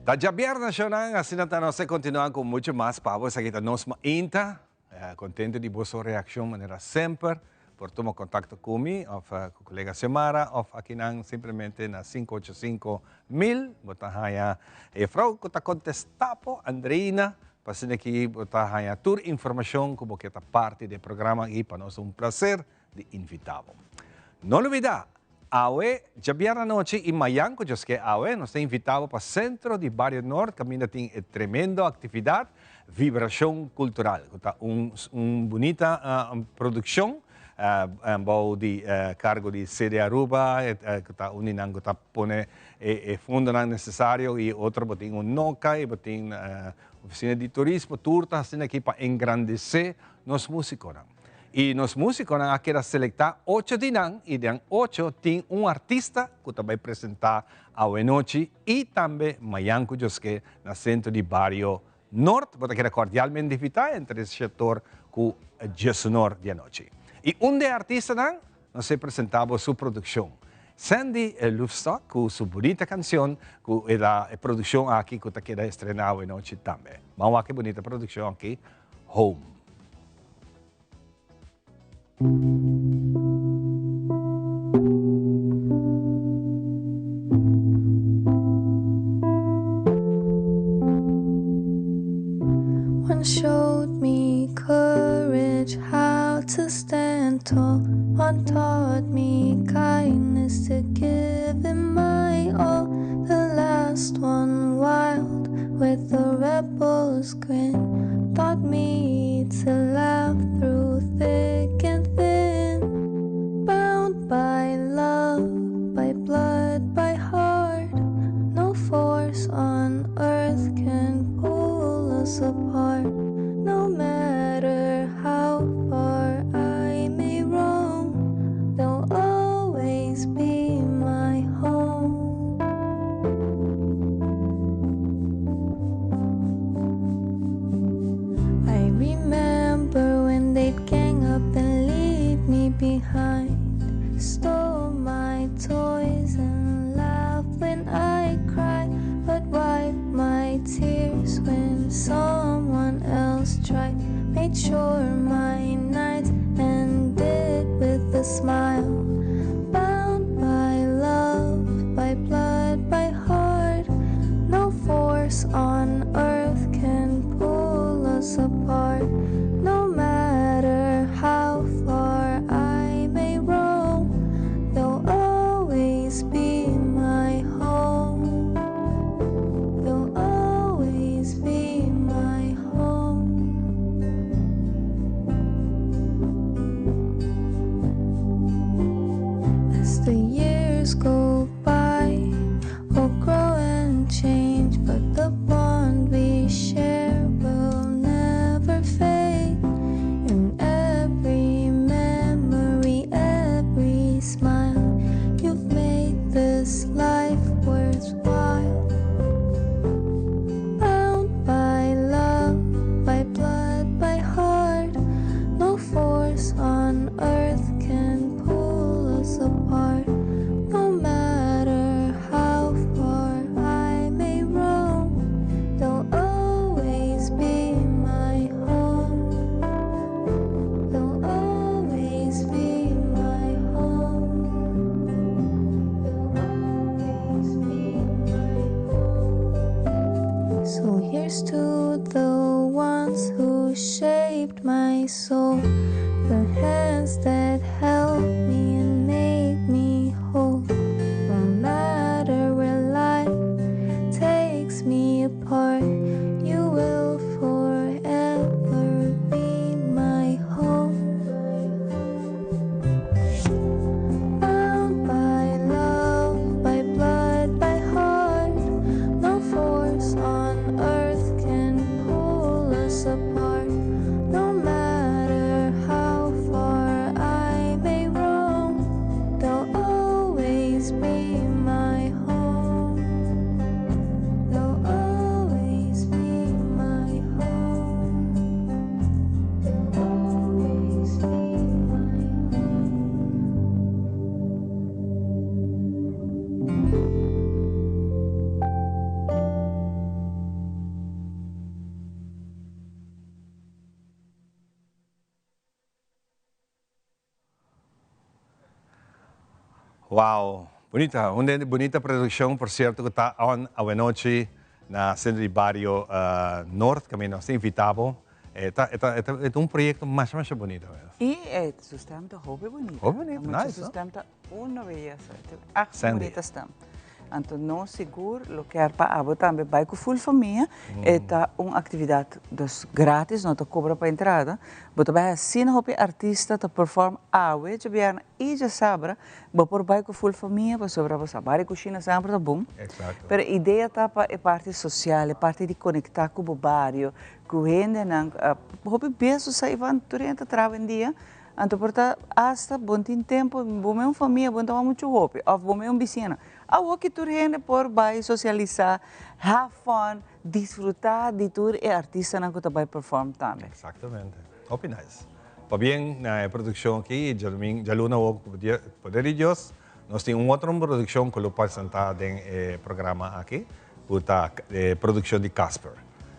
Ta djabièrnè shownan, asina ta nos ta kontinuá ku muchu mas pa bo. Esaki ta Nos Mainta. Kontento di boso reakshon manera semper. Por tuma kontakto ku mi òf ku kolega Xiomara òf akinan simplemente na sinku ocho sinku mil. Bo ta haña e frou ku ta kontestá bo, Andreina, pa asina ki bo ta haña tur informashon ku bo ke ta parti di e programa i pa nos ta un plaser di invitá bo. No lubidá, awe djabièrnè anochi i mayan ku djoske awe nos ta invitá bo pa Sentro di Bario Nort kaminda tin e tremendo aktividat Vibrashon Kultural ku ta un un bunita produkshon bou di kargo di CD Aruba ku ta un di nan ku ta pone e fondonan nesesario i otro bo tin un noka i bo tin ofisina di turismo tur ta asina aki pa engrandesé nos músikonan. I nos músikonan a keda selektá ocho di nan i den ocho tin un artista ku ta bai presentá awenochi i tambe mayan ku djoske na Sentro di Bario Nort. Bo ta keda kordialmente invitá entre shetor ku djesunor di anochi. I un di e artistanan nos e presentá bo su produkshon. Sandy Loefstok ku su bunita kanshon ku e ta e produkshon aki ku ta keda estrená awenochi tambe. Ban wak e bunita produkshon aki, Home. One showed me courage, how to stand tall. One taught me kindness to give in my all. The last one wild with a rebel's grin taught me to laugh through thick and thin. Bound by love, by blood, by heart, no force on earth can pull us apart. No matter how far I may roam, they'll always be my home. I remember when they'd gang up and leave me behind, stole my toys and laugh when I cried, but wipe my tears when someone else tried. Made sure my nights ended with a smile. Bound by love, by blood, by heart, no force on earth can pull us apart. No matter how far I may roam, they'll always be my home. They'll always be my home. As the years go by, we'll grow and change, but the bond we share will never fade. In every memory, every smile, you've made this life worthwhile. Bound by love, by blood, by heart, no force on earth can pull us apart. No matter how far I may roam, they'll always be my home. They'll always be my home. They'll always be my home. So here's to the ones who shaped my soul, the hands that held me and made me whole. No matter where life takes me apart, you will forever be my home. Bound by love, by blood, by heart, no force on earth can pull us apart. No matter how far I may roam, they'll always be my home. They'll always be my home. They'll always be my home. Wow, bunita, un bunita produccion por cierto cu ta on awenochi na Centro di Bario Noord, caminda nos ta invita bo. E ta, e ta, e ta, e ta un proyecto masha masha bunita mes. Y e su stem ta hopi bunita. Hopi bunita, Mucha nice, su no? stem ta una belleza. E ta echt un Sandy. bunita stem. Anto nos sigur lo kier pa abo tambe bai cu full famia. E ta un actividad dus gratis, no ta cobra pa entrada. Bo ta bai asina hopi artista ta perform awe djabièrnè y djasabra. Bo por bai cu full famia pasobra bo sa bari cushina semper ta bon. Pero idea ta pa e parti social, e parti di conecta cu bo bario, cu hendenan. Hopi bes bo sa Ivan tur hende ta traha awendia, anto por ta hasta bo no tin tempo, bo mes un famia bo no ta wak mucho hopi of bo mes un bisiña. Awoki tur hende por bai socialisa, have fun, disfruta di tur e artistanan cu ta bai perform tambe. Exactamente. Hopi nice. Pabien na e produccion aki y djadumingo, djaluna awor cu poder di Dios nos tin un otro produccion cu lo presenta den e programa aki cu ta e produccion di Casper.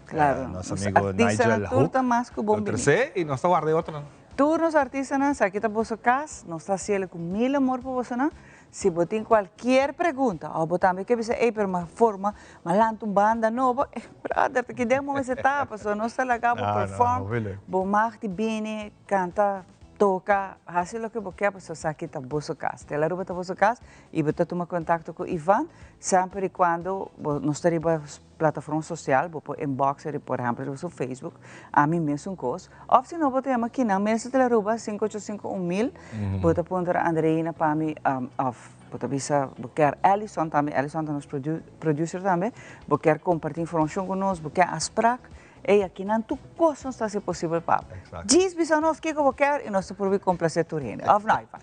Claro. Nos Nos amigo artistanan Nigel tur Hoek ta mas cu bon lo bini. trece y nos ta warda e otronan. Tur nos artistanan, esaki ta boso cas, nos ta haciele cu mil amor pa bosonan. Si bo tin cualkier pregunta of bo tambe ke bisa ey pero mi a forma, mi a lanta un banda nobo, eh brother ta kiden bo mester ta pasobra nos ta laga bo perform, bo mag di bini, canta, toca, haci loke bo ke pasobra esaki ta boso cas. Tele Aruba ta boso cas y bo ta tuma contacto cu Ivan semper y cuando bo nos ta riba plataforma social bo por inbox riba por ehempel riba su Facebook, ami mesun cos, of si no bo ta yama kinan mes di Aruba sinku ocho sinku un mil, bo ta puntra Andreina pa mi of bo ta bisa bo kier Ellison tambe, Ellison ta nos producer tambe, bo kier comparti informacion cu nos, bo kier afspraak, ey akinan tur cos nos ta haci posibel pa bo. Djis bisa nos kico bo kier y nos ta purbi complace tur hende, of no Ivan?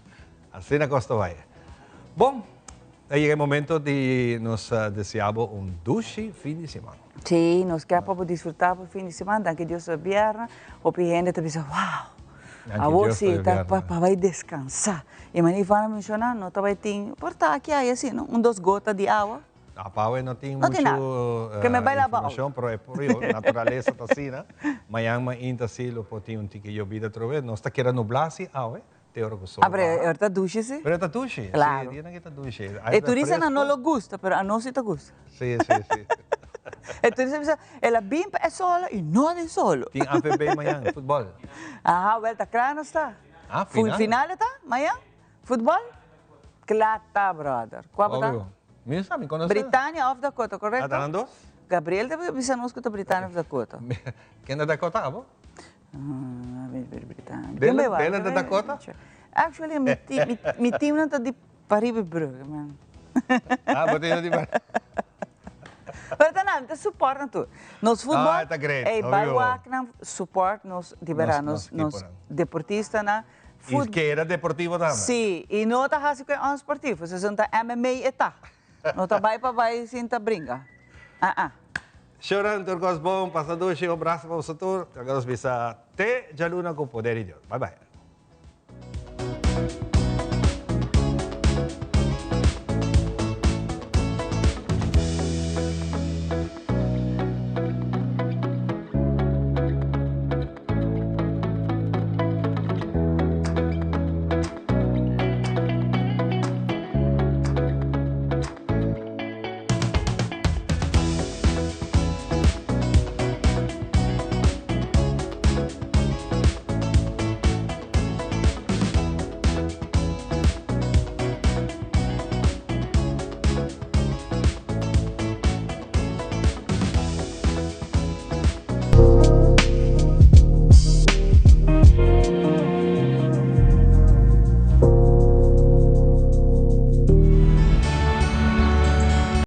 Asina cos ta bay. Bon, a yega e momento di nos desea bo un dushi fin di siman. Sí, nos kier pa bo disfruta bo fin di siman. Danki Dios ta bierna. Hopi hende ta bisa, wow, awor si ta pa bay descansa. Y manera Iván a menciona, no ta bay tin, por ta aki ay asina, un dos gota di awa. No, pa awe no tin mucho informacion, pero e por yo, naturalesa ta asina. Mañan mainta si lo por tin un tiki yobida atrobe. Nos ta keda nubla si awe. Te ora cu sol Ah, pero e ora ta dushi si. Pero e ta dushi. Claro. Si, e dianan ki ta dushi. E turistanan no lo gusta, pero anos si ta gusta. Si, si, si. E turista bisa, el a bin pa e solo y no den solo. Tin AVB mañan, futbol. Aha, wel ta cla nos ta. Ah, final. Final e ta, mañan? Futbol? Cla ta, brother. Cua bo ta? Obvio. Mi no sa, mi conoce. Britania of Dakota, correcto? Ah, ta nan dos? Gabriel ta bisa nos cu ta Britania of Dakota. Ken ta Dakota, abo? Dela ta Dakota? Actually, mi, mi, mi team nan ta di Pariba Brugge, man. Ah, bo team di Pariba. Pero ta nan, ta support nan tur. Nos futbol, ah, ta great. Ey, bai wak nan support nos, di berdad, nos, nos, deportista nan. Y keda deportivo tambe. Sí, y no ta hasi cu e onsportivo, si son ta MMA e ta. No ta bai pa bai sin ta bringa. Ah ah. Shonan tur kos bon, pasa dushi, un brasa pa boso tur. Laga nos bisa te djaluna ku poder di Dios. Bye bye.